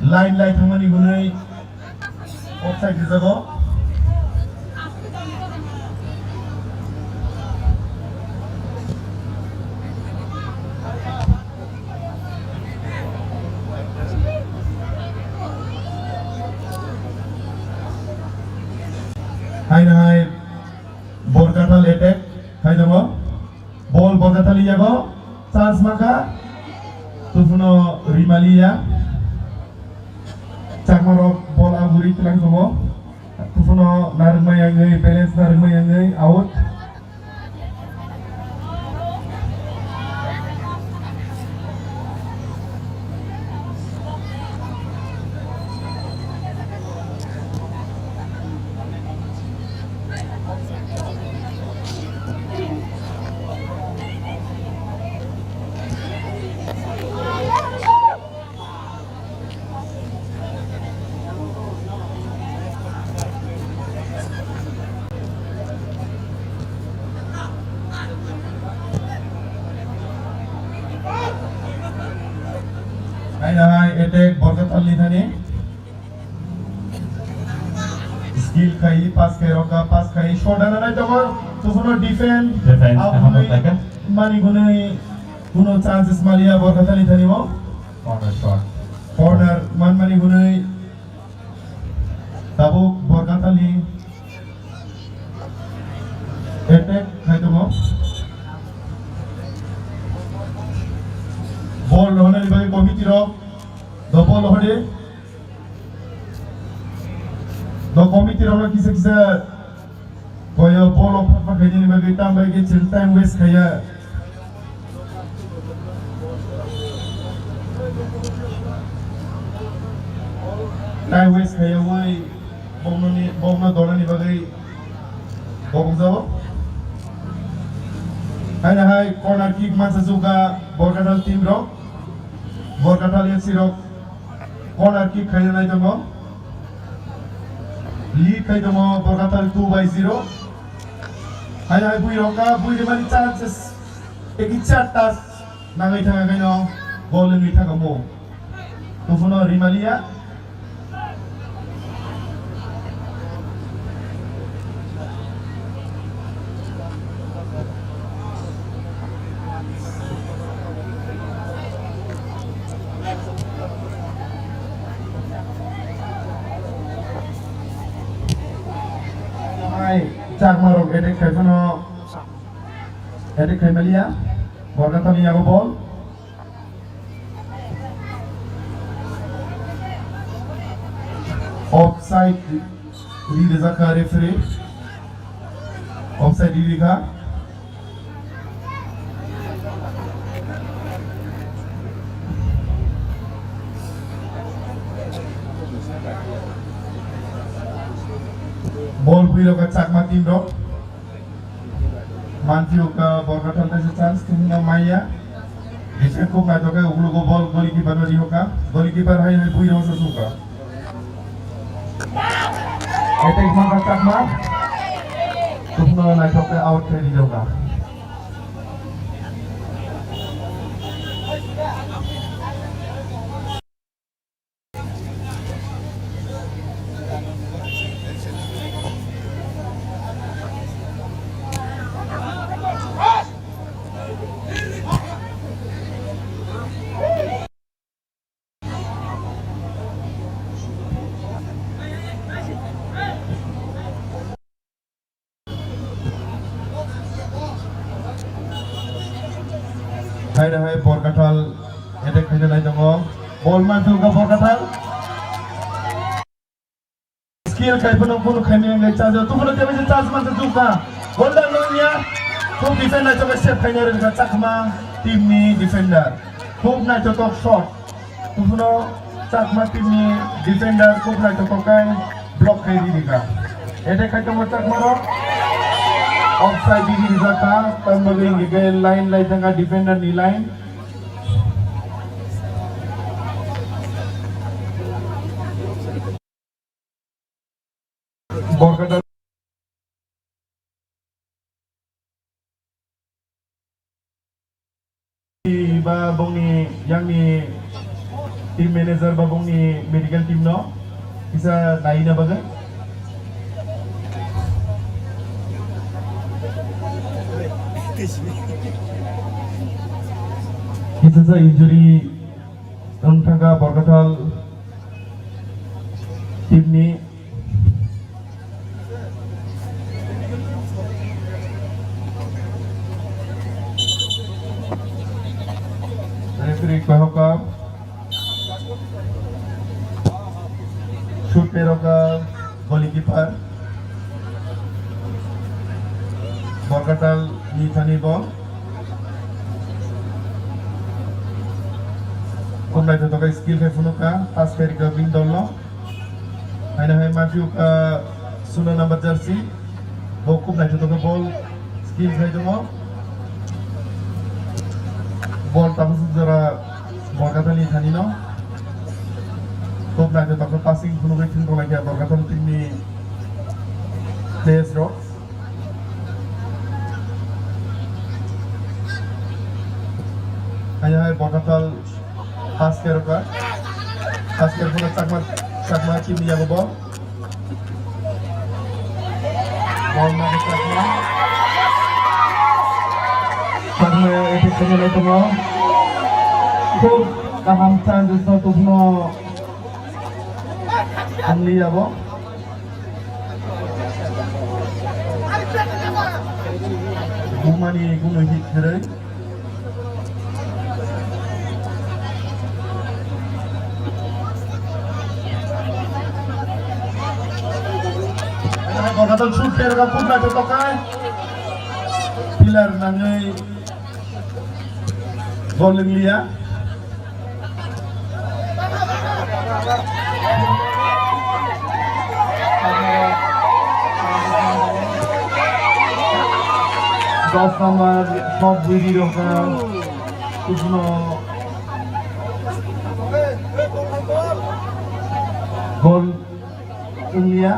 Line lai thangmani hwnwi offside rijago. Haino hai Borkathal attack khai tongo. Ball Borkathal ni yago. Chance mankha. Tufuno Rimaliya. Chakmarok ball aburi tlang tongo. Tufuno narwkma yangwi, balance narwkma yangwi out. Attack Borkathal ni thani. Skill khai, pass khai, roka, pass khai, shot ana nai tongo. Tufuno defend. Defend, Aboni ahamo taka. Mani gunui kuno chances maliya Borkathal ni thani mo. Corner shot. Corner man mani gunui. Tabuk Borkathal ni attack khai tongo. Ball rohornani bagwi committee rok do ball rohor di. Do committee rok kisa kisa boyo ball rok phatma khainani bagwi tam bai khe chwng time waste khaiya. Time waste khaiyawi boknoni, bokno donani bagwi bokjao. Haino hai corner kick mansa suka Borkathal team rok. Borkathal F C rok corner kick khaina nai tongo. Lead khai tongo Borkathal two by zero. Haino hai bui rok ka bui rimani chances. Eki char tas nangwi thangkha khaino goal wngwi thangkha mo. Tufuno rimaliya. Hai, Chakma rok attack khai phano. Attack khai maliya. Borkathal ni yago ball. Offside ri rijak kha referee. Offside ri rikha. Ball bui rok Chakma team rok. Manthiyuka Borkathal kaisa chance tungma maya. Defend kok naithok khe uklugo ball goalkeeper no rihoka. Goalkeeper hai hai bui rok suka. Attack mangka Chakma. Tungno naithok khe out khe rihoka. Hai ro hai Borkathal attack khaina nai tongo. Ball man thangkha Borkathal. Skill khai phano kunu khaini wngwi chajo. Tubuno tebisa chance man thangkha. Ball da nangya. Khub defend naithok khe save khaina rwkha Chakma team ni defender. Khub naithotok shot. Tubuno Chakma team ni defender khub naithotok khe block khai ri rikha. Attack khai tongo Chakma rok. Offside di rijak kha. Tamni bagwi hwnkhe line lai thangkha defender ni line. Borkata ba bongni yangni team manager ba bongni medical team no kisa naina bagwi. Kisa sa injury wng thangkha Borkathal team ni. Referee Bahoka. Shoot peroka goalkeeper. Borkathal ni thani ball. Khub naithotok khe skill khai phunukha, pass khai rikha bini dol no. Haino hai maphiukha suno number jersey. Bo khub naithotok khe ball skill khai tongo. Ball tabuk jora Borkathal ni thani no. Khub naithotok khe passing phunugwi thwng rwlaikha Borkathal team ni players rok. Haino hai Borkathal pass khai rwkha. Basket bola Chakma, Chakma team ni yago ball. Ball ma Chakma. Chakma attack khainai tongo. Khub kaham chance no tubno. Ang liya bo. Bumani kunu hit kheroi. Kokatal shoot kheroi kub naithotok khe. Pillar nangwi gol wng liya. Dos number, Sot Buiri rok, kusuno gol wng liya.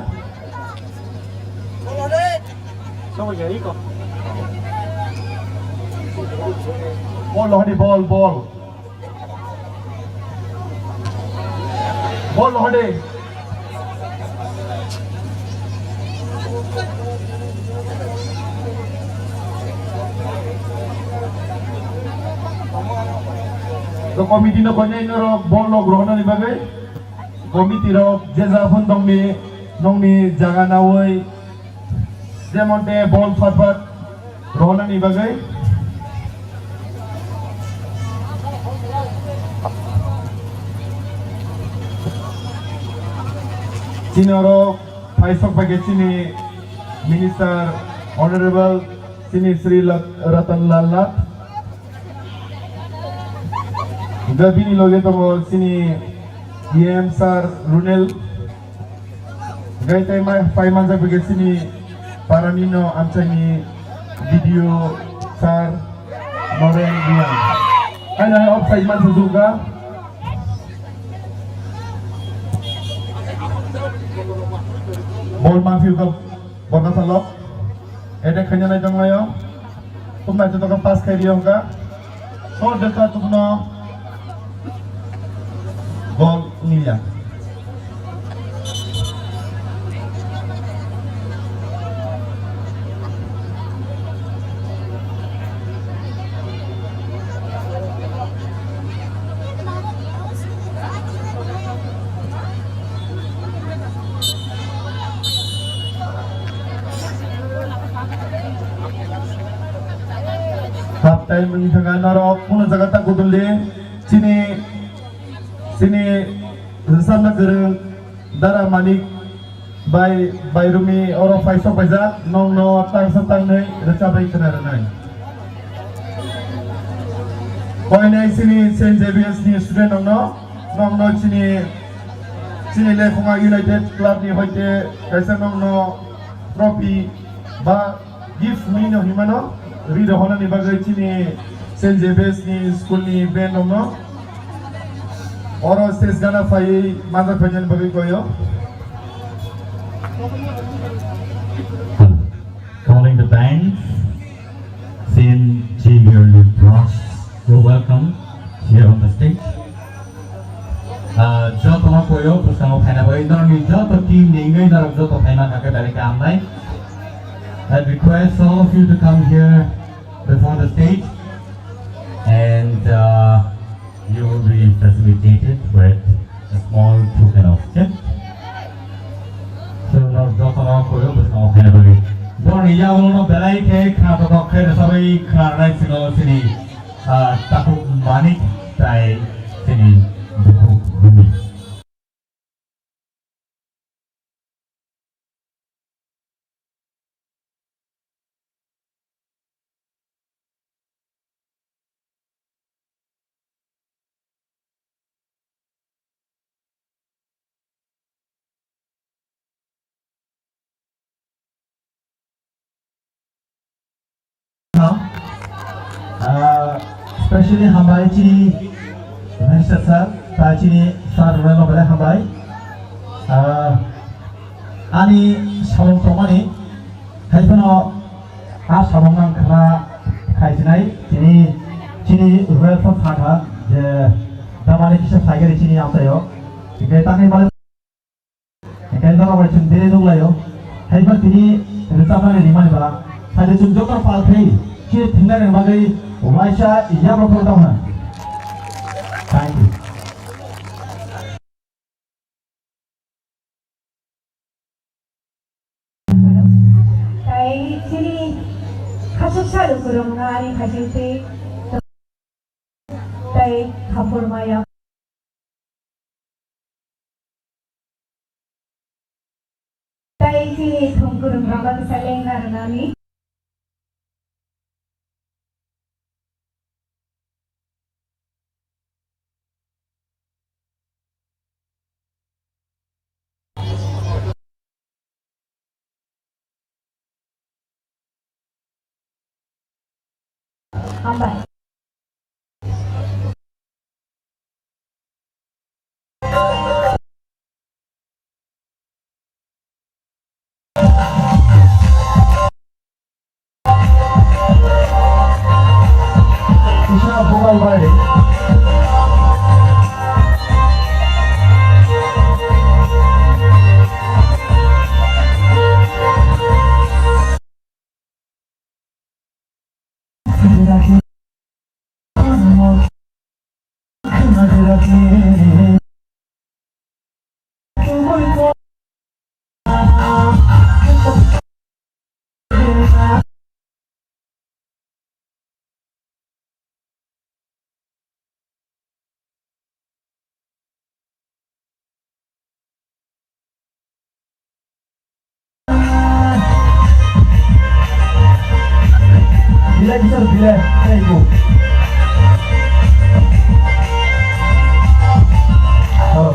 Bol hodi, bol, bol. Bol hodi. Committee no koinai norok bol no grohonani bagwi. Committee rok je ja phun tongni, nongni jaga nawi, jemon te bol phat phat rohornani bagwi. Chini oro phaisok bai khe chini Minister Honorable chini Shri Lat-, Ratan Lal Nath. Hingke bini loge tongo chini E M sir Runel. Hingke tei ma-, pai manjak bai khe chini parani no amchaini B D O sir Noren Riang. Haino hai offside mansa jukha. Bol manphi ka borna thalo. Attack khaina nai tonglaio. Tumbai to ka pass khai rio ka. Shot dekha tukno. Bol niya. Half time wngwi thangkha norok kunu jaga ta kuduldi chini, chini rwchapna kwrwng Dara Manik bai, bai Rumi oro phaisok paijak, nokno tangsa tangnwi rwchapwi khna rwnai. Koinai chini Saint Xavier's ni student nokno, nokno chini, chini Lephunga United Club ni hoite kaisa nokno trophy ba gift mui no hinmano, ri rohornani bagwi chini Saint Xavier's ni school ni band rokno oro stage gana phaiwi manjak phainani bagwi koyo. Calling the bands, Saint Xavier Youth Bros, you're welcome here on the stage. Ah, joto no koyo bwskango phaina bai norokni joto team ni wngwi norok joto phaima kha khe belai kaham nai. I request all of you to come here before the stage and, uh, you will be facilitated with a small token of gift. So, norok joto no koyo bwskango phaina bai. Borokni yagulo no belai khe khna totok khe rwchapwi khna rwnai sino chini Ah, Takhuk Manik tai chini Bukhuk Rumi. Ah, specially hambai chini Minister sir, ta chini sir rwno belai hambai. Ah, ani samung tongmani, hai phano a samung nang khna khai sinai, chini, chini welfare sakha je damani kisa saigari chini amchaio. Hingke tamni bagwi, hingke norok bai chwng dere nukhlaio. Haiba tini rwchapnani rimani ba, sadi chwng joto pal khai, chini thwngnairokni bagwi waisa yaphang phang tongkha. Thank you. Tai chini khasuksa lukurokno ani khajingtwi tai khapur maya. Tai chini thum kwrwng rwma kisa lengna rwnani. Hambai. Kisa bugal bai. Bilai kisar bilai, tei ko. Hello.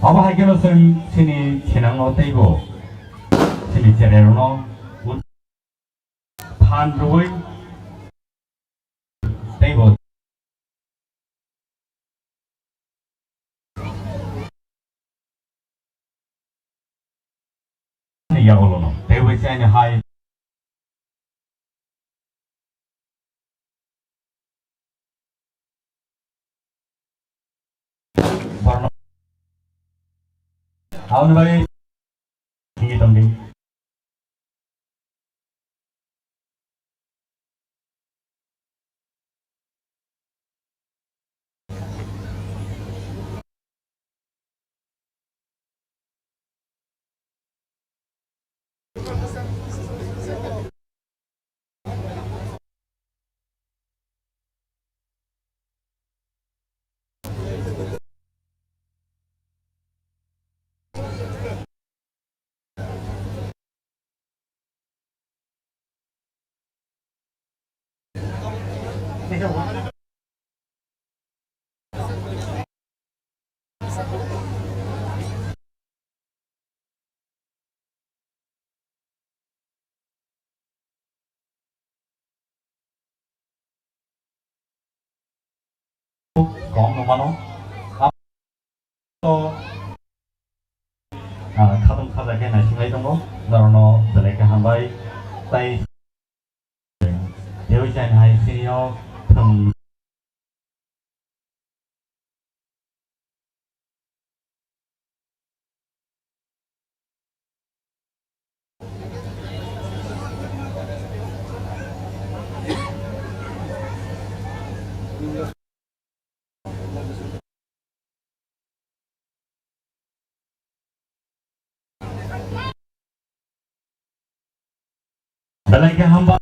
Abo hai kheno chwng chini sinangno teibo chini cherairokno phan rwui teibo yagulono teibo chini hai Aboni bagwi simi tongdi. Kom no mano. To, ah, khatung khaja khe naisinglai tongo. Norokno belai khe hambai. Tai tei chini hai sini o thwng Belai khe hambai.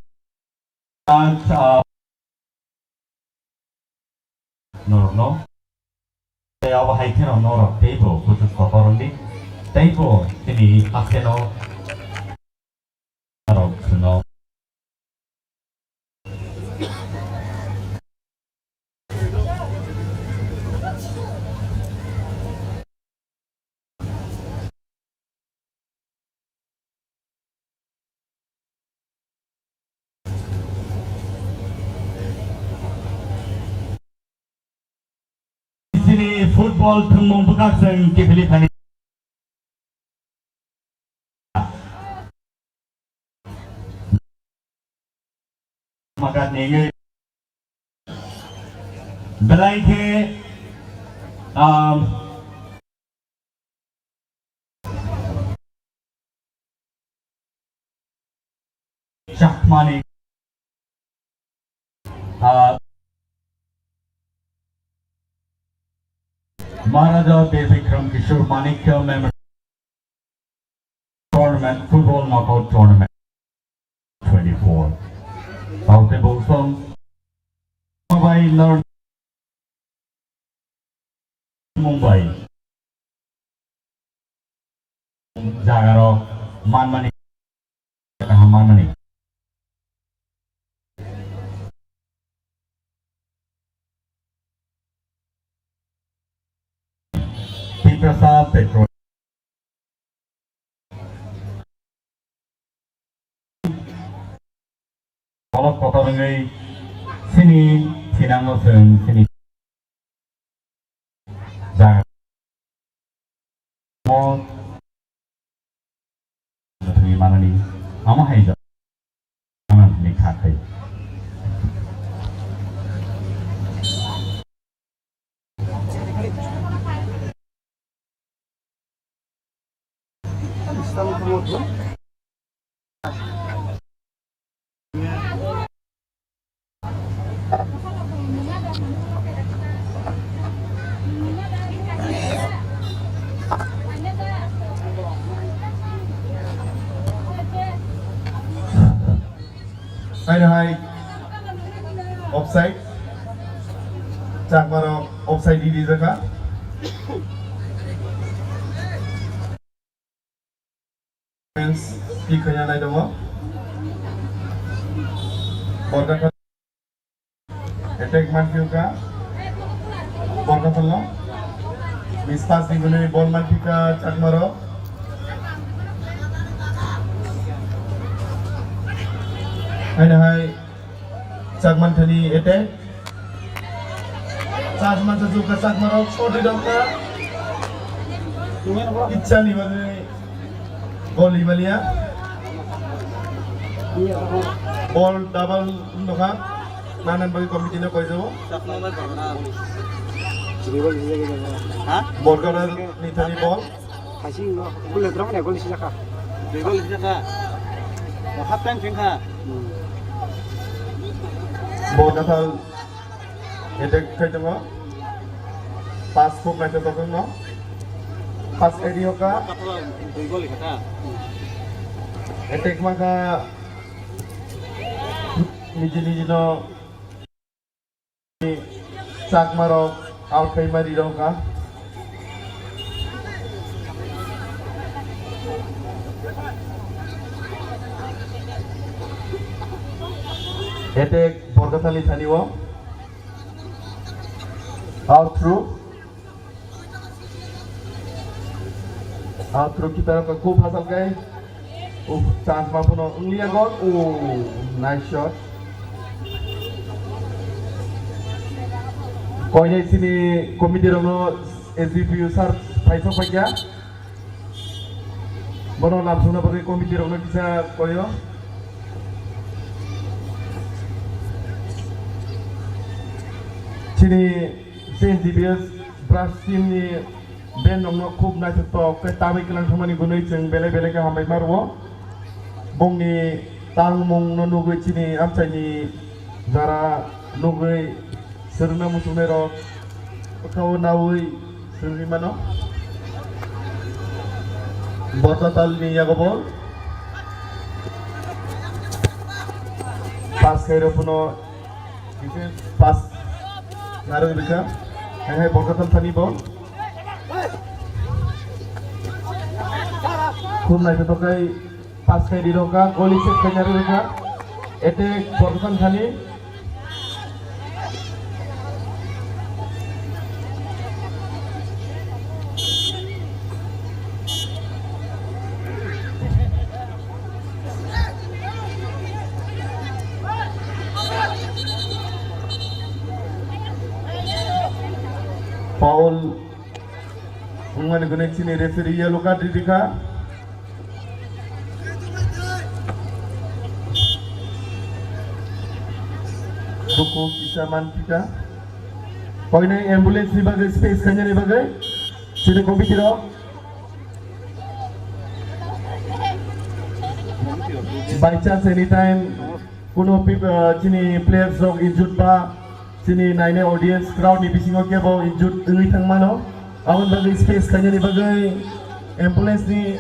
Acha. Norokno. Tei abo hai kheno norok teibo kuchuk kotor wngdi. Teibo chini hakheno norok kheno. Chini football thwngmung bwkhak chwng kiphilwi thani. Makat nengwi belai khe, um, Chakmani, uh, Maharaja Bir Bikram Kishore Manikya Memorial Tournament, Football Knockout Tournament twenty-four. Taute Bosong, Mumbai, Lord Mumbai. Jagarok manmani, kaham manmani. Tiprasa Petrol. Kolok kotor wngwi sini sinangno chwng sini jaga o thwi manani amo hai jaga manani kha khai. Hai, hai. Offside. Chakmarok offside di di jaka. Defense pick khaina nai tongo. Borka attack manphiuka. Borka phalno. Bispas ni hwnwi bol manphi kha Chakmarok. Haino hai Chakman thani attack. Chakman sa jukha Chakmarok short ri dokha. Ichani bagwi gol ibalia. Bol double wngkha. Nanan bagwi committee no koijao. Ha? Borkara ni thani bol. Kaisi no, kule drong ne gol sijak kha. Dui gol sijak kha. Half time theng kha. Borkathal attack khai tongo. Pass khub naithotok wngno. Pass area ka. Dui gol kha ta. Attack ma kha. Niji niji no. Chakmarok out khai mari rok kha. Attack Borkathal ni thani o. Out through. Outro kita ka khub hasal kai. Uh, chance ma phano wngya gol. Oh, nice shot. Koinai sini committee rokno S D P O sir phaisa phaikya. Bono lamsokna bagwi committee rokno kisa koyo. Chini Saint Xavier's Brush team ni band rokno khub naithotok khe tabwi kwlang thangmani gwnwi chwng belai belai khe hambai ma rwo. Bongni tangmung no nugwi chini amchaini jara nugwi swrwngna muchungnai rok bwkhao naui swrwngwi mano. Borkathal ni yago bol. Pass khairok phano Pass narwk rikha. Hai hai Borkathal thani bo. Khum naithotok khai pass khai rirokha, goli set khai narwk rikha. Attack Borkathal thani. Foul wngmani gwnwi chini referee yellow card ri rikha. Duku kisa man kisa. Koinai ambulance ni bagwi space khainani bagwi chini committee rok. By chance, anytime, kuno peop-, uh, chini players rok injured ba, chini nainai audience crowd ni bisingo kebo injured wngwi thangmano, aboni bagwi space khainani bagwi ambulance ni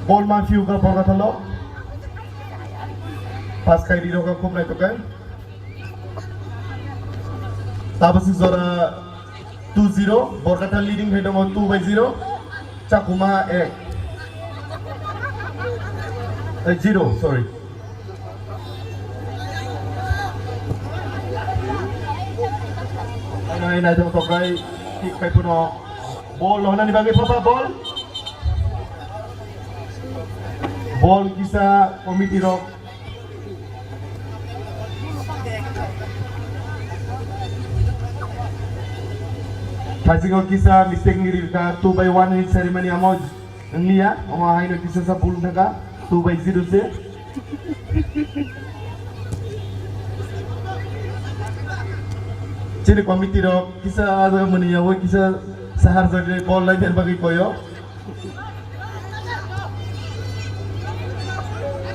bol ma phiu ka Borkathalo. Pass khai ri rok khum naithok khe. Tabuk si jora two zero, Borkathal leading hai tongo two by zero, Chakuma ek. Eh, zero, sorry. Nai, nai, nai, tokrai, kick khai phano. Bol lohnani bagwi papa bol. Bol kisa committee rok. Phaising o kisa mistake ni rirkha, two by one ni ceremony amo wngya, omo haino kisa sa bul wngkha, two by zero se. Chini committee rok kisa mani yawi kisa sahar jagwi bol lai den bagwi koyo.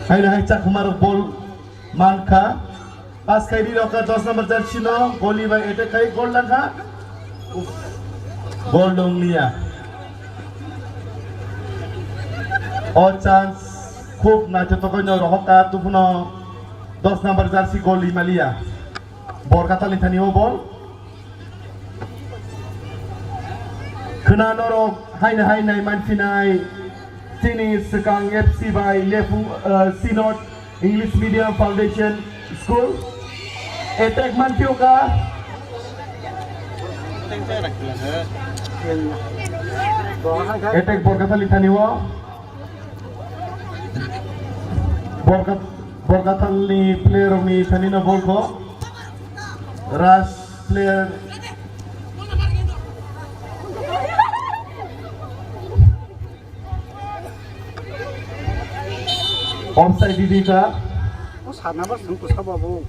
Haino hai Chakma rok bol mankha. Pass khai ri rokha dos number jersey no, goli bai attack khai goal langkha. Goal dong niya. O chance khub naithotok no rohokha tubuno dos number jersey goli maliya. Borkathal ni thani o bol. Khwna norok haino hai nai manphinai chini swkang F C bai Lephung, uh, Synod English Medium Foundation School. Attack manphio ka. Attack Borkathal ni thani o. Borka-, Borkathal ni player rok ni thani no ball kho. Rush player. Offside di di ka. O sat number sung kusa babu.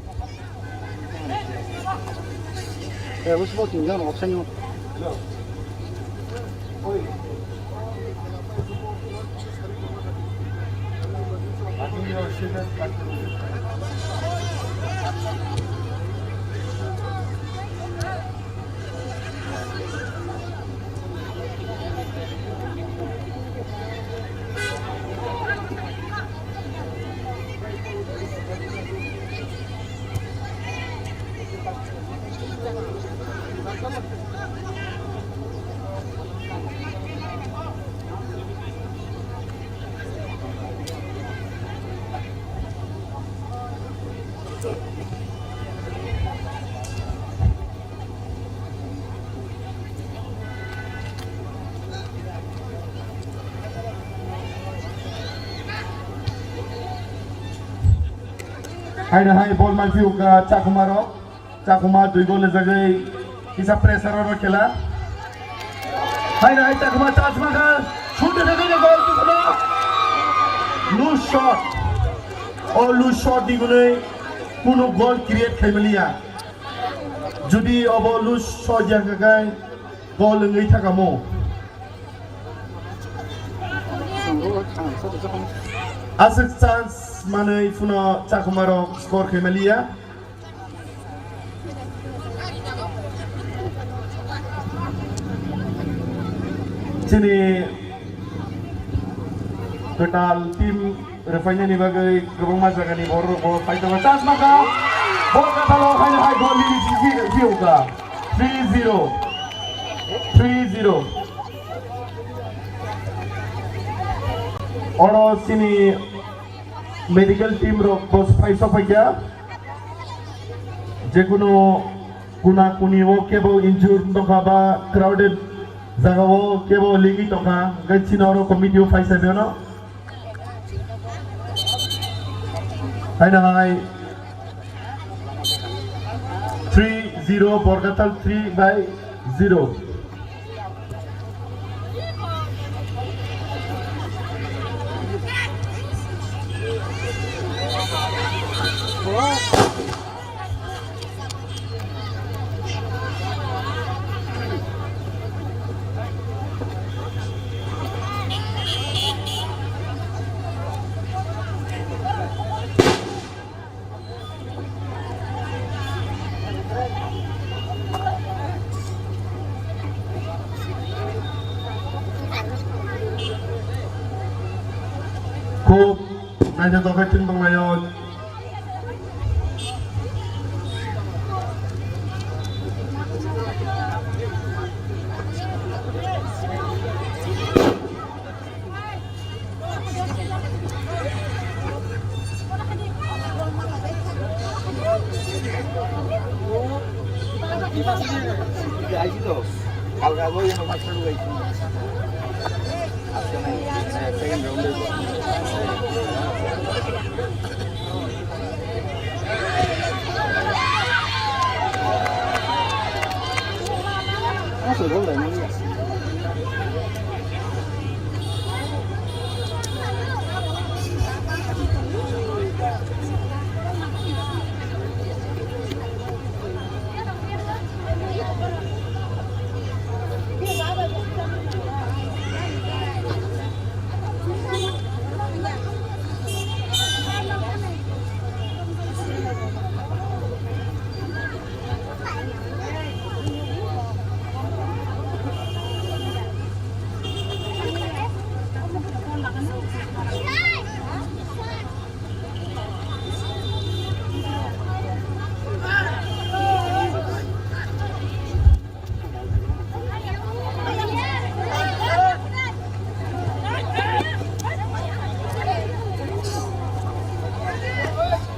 Eh, o sbo tin jon offside no. Haino hai ball manphi uka Chakma rok. Chakma dui goal rijagwi kisa pressure oro khela. Haino hai Chakma chance mangkha. Shoot rijagwi goal tubuno. Loose shot. O loose shot ni gunwi kunu goal create khaimaliya. Jodi obo loose shot ya khakai goal wngwi thakamo. Aswk chance manwi phano Chakma rok score khaimaliya. Chini kwtal team rwphainani bagwi kwbangma jagani borok rokbo phai tongo. Chance mangkha. Borkathalo haino hai goal ni sisi phiyokha. Three zero. Three zero. Oro chini medical team rok bo phai sokphaikha. Jekunu kuna kuni o kebo injured tongkha ba crowded jaga o kebo ligi tongkha, hwnkhe chini oro committee o phai saimano. Haino hai three zero, Borkathal three by zero. Khub naithotok khe team tonglaio.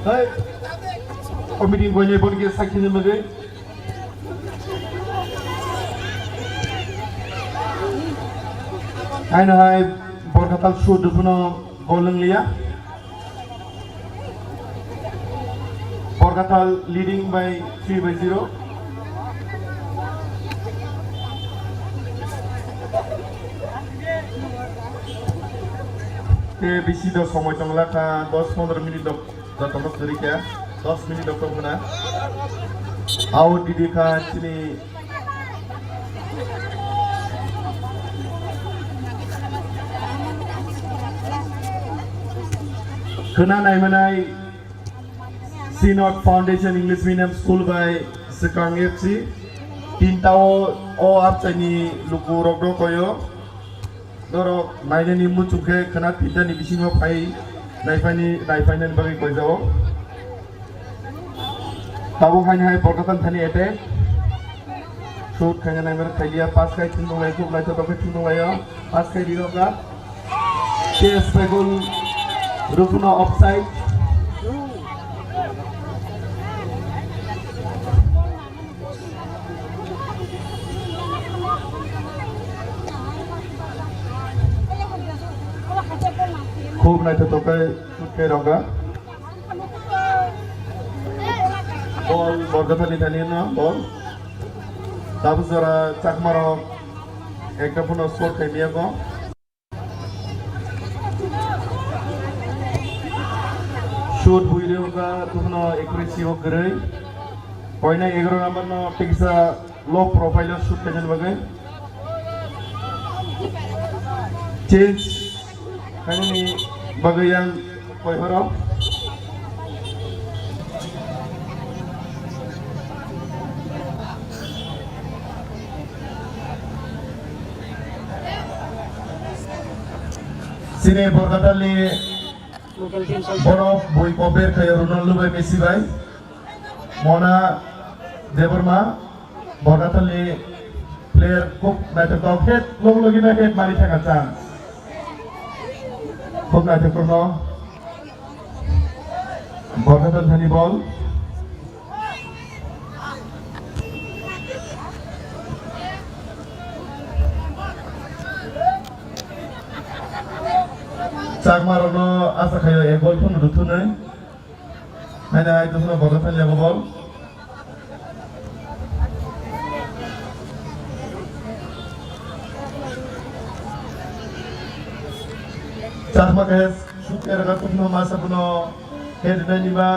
Hai, committee ni boyne bon ke sakhi ni mage. Haino hai Borkatal shoot dukuno goal wng liya. Borkatal leading by three by zero. Te bisi do somoi tong lakha, dos pondro minute do jotono kwrwi kha, dos minute do tong khna. Out didi kha chini Khna naimanai Synod Foundation English Medium School by Swkang F C. Tinta o, o archaini luku rok do koyo. Norok nainani muchung khe khna tinta ni bisingo phai naiphani, naiphani bagwi koijao. Tabuk haino hai Borkatan thani attack. Shoot khaina naimar khailiya, pass khai thung dong lai, khub naithotok khe thung dong laio. Pass khai rirok kha. K S Pegul Rufuno offside. Khub naithotok khe shoot khai rok kha. Bol Borkatani thani no bol. Tabuk jora Chakmarok ekta phano score khai miyako. Shoot bui reo kha, tukhno accuracy o kwrwi. Koinai egaroh number no tiksa low profile o shoot khaina bagwi. Change khainani bagwi yang koi horo. Chini Borkatali borok bui compare khaio Ronaldo bai Messi bai. Mona Debbarma, Borkatali player khub naithotok, head log logi na head mari thangkha chance. Khub naithotok no. Borkatan thani bol. Chakmarokno asa khaio ek gol phano rwthunwi. Haino hai dusno Borkatan yago bol. Chakma khe sukya rwna tubno masa bono head nani ba.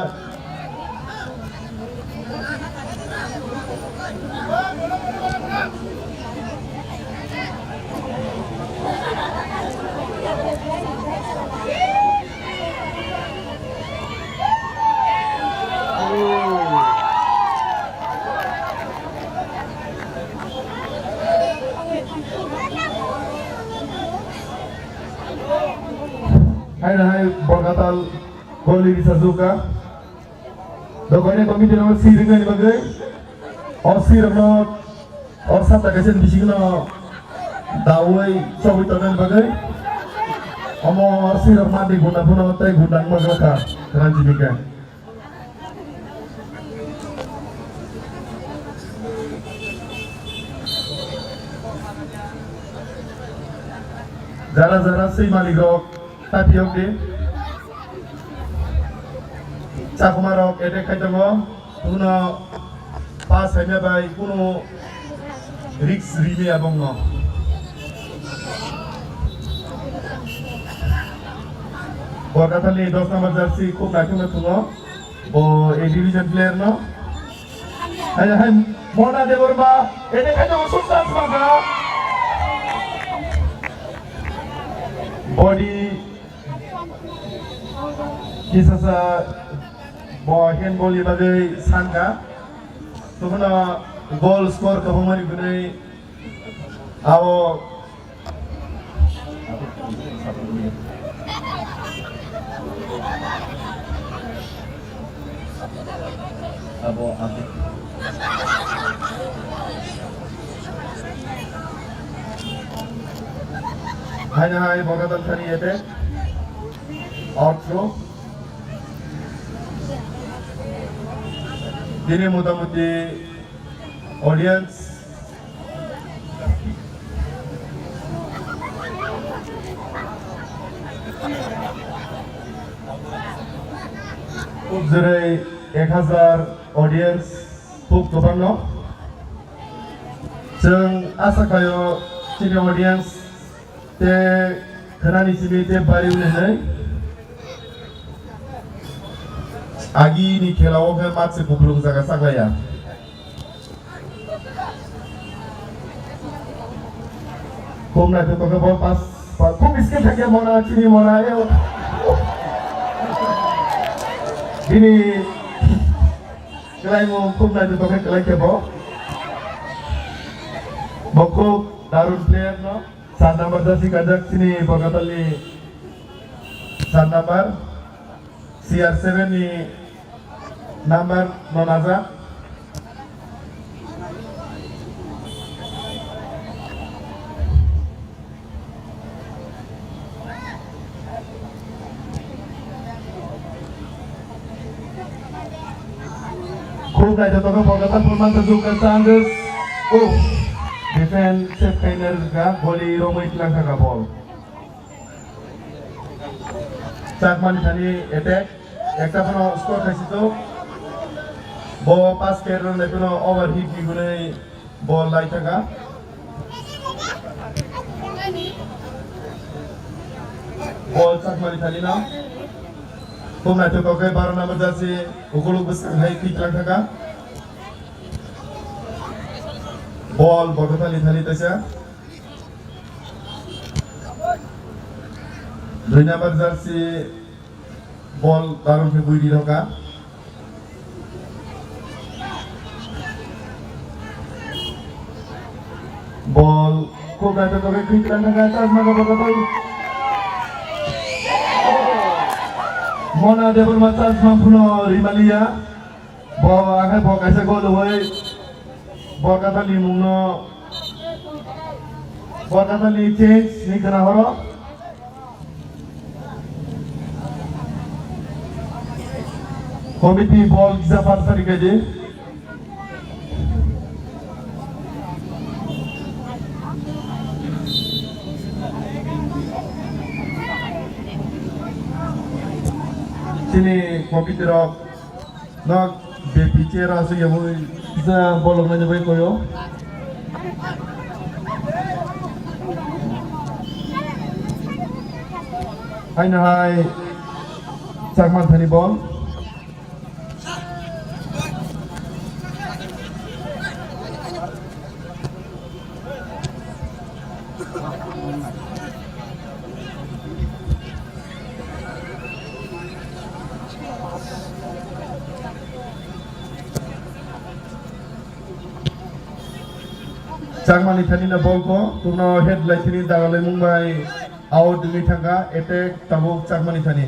Haino hai Borkatal goli risa juka. Dokoine committee rok si ringnani bagwi, o si rokno, o sata kaisa bisikno daui chobui tongnani bagwi, omo o si rok mandi gunda phano tei gunda wngma wngkha, kwran simi khe. Jara jara swi malik rok. Tapiyok di. Chakma rok attack khai tongo. Kuno pass haimya bai kuno risk rimya bongno. Borkathali dos number jersey khub naithok naithok tongo. Bo A division player no. Hai hai Mona Debbarma attack khai tongo, suksa suksa. Body kisasa bo handball ni bagwi sanka. Tubuna goal score kwbangmani hwnwi abo abo abo. Haino hai Borkatal thani attack. Outro. Bini motamuti audience. Jerai ek hazar audience khub kwbangno. Chwng asa khaio chini audience tei khwnani simi tei bari wngwi hwnwi agini khela o khe match se kupulung jaga chaklaiya. Khub naithotok khe bol pass, pa-, khub skill thangya mona, chini mona, e. Bini kwlaimung khub naithotok khe kwlai khe bo. Bo khub darun player no. Sat number jersey kanjak chini Borkatalni sat number. C R seven ni number no najak. Khub naithotok khe Borkatal phaimanta jukha chances. Oh, defense save khaina rwkha, goli romwi tlang thangkha ball. Chakmani thani attack, ekta phano score khaisijak. Bo pass carry rwnai phano overheat ni hwnwi ball lai thangkha. Ball Chakmani thani no. Khub naithotok khe baro number jersey ukuluk bwskang hai thwi tlang thangkha. Ball Borkatalni thani taisa. Dui number jersey ball darung khe bui ri rokha. Ball khub naithotok khe khwi tlang thangkha, chasma khe Borkatal. Mona Debbarma chasma phano rimaliya. Bo, akhai bo kaisa gol rwui Borkatalni mungno, Borkatalni change ni gana horo. Committee ball kisa parsari kaidi. Chini committee rok. Nok bepi chair aswk ya bo kisa bolok nani bai koyo. Haino hai Chakma thani bol. Chakmani thani no bolko, tungno head lai thini dagalai mung bai out wngwi thangkha, attack tabuk Chakmani thani.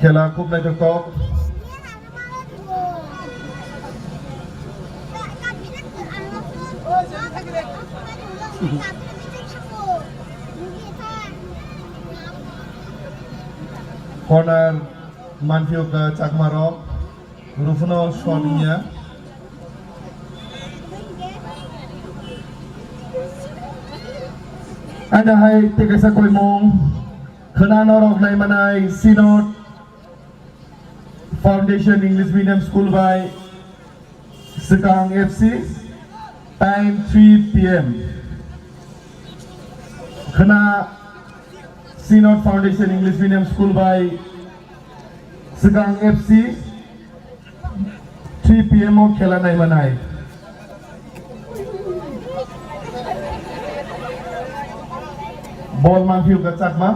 Khela khub naithotok. Corner manphiyok Chakma rok. Rufno Sonia. Ada hai tei kaisa koimung khwna norok naimanai Synod Foundation English Medium School bai Swkang F C, time three P M. Khwna Synod Foundation English Medium School bai Swkang F C, three P M o khela naimanai. Bol manphiyok Chakma,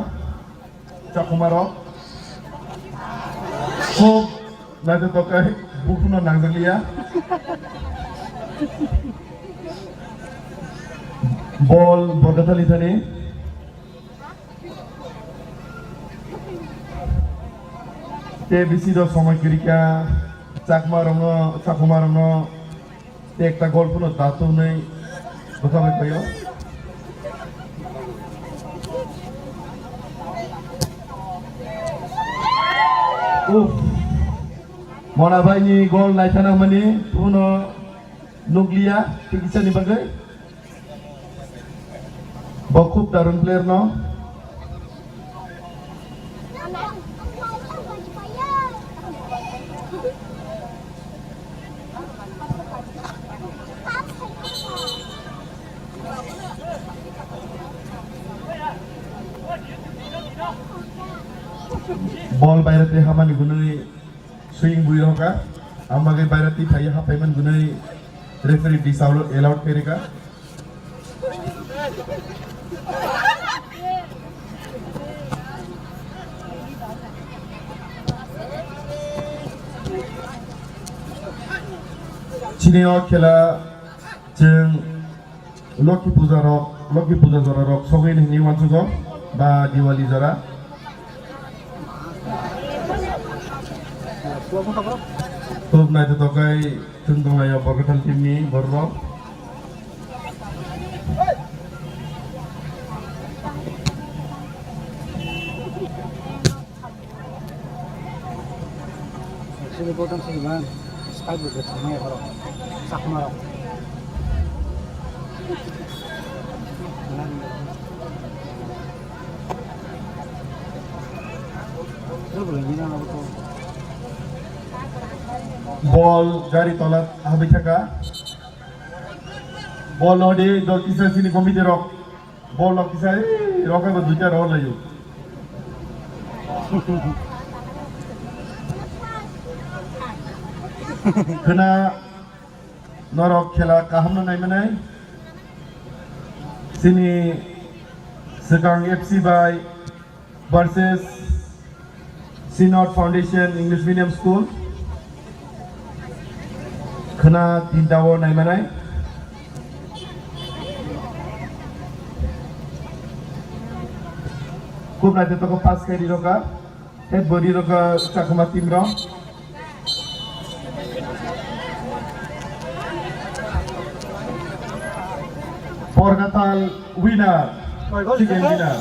Chakma rok. Khub naithotok khe buphano nangjakliya. Bol Borkathali thani. Tei bisi rok somoi kwrwi kha, Chakma rokno, Chakma rokno tei ekta gol phano datu hwnwi bwkha bai phaio. Uff, Mona bai ni gol naithana hwnmani phano nukliya, tei kisani bagwi. Bo khub darun player no. Bol bairati hamani gunui swing bui roka. Ambagwi bairati phaiya hapaiman gunui referee disallowed, allowed khairika. Chini o khela chwng Lokhi puja rok, Lokhi puja jora rok sogwi hinwi uansukgo ba Diwali jora. Khub naithotok khe chwng tonglaio Borkathal team ni borok rok. Sini bottom sini man, sky blue dress ni orang, Chakma rok. Bol gari tola habwi thaka. Bol no di dol kisa sini committee rok. Bol rok kisa, ee, rok bai bo duita rok laio. Khwna norok khela kaham no naimanai. Chini swkang F C bai versus Synod Foundation English Medium School. Khwna tinta o naimanai. Khub naithotok khe pass khe riroka. Head body roka Chakma team rok. Borkathal winner, chicken winner.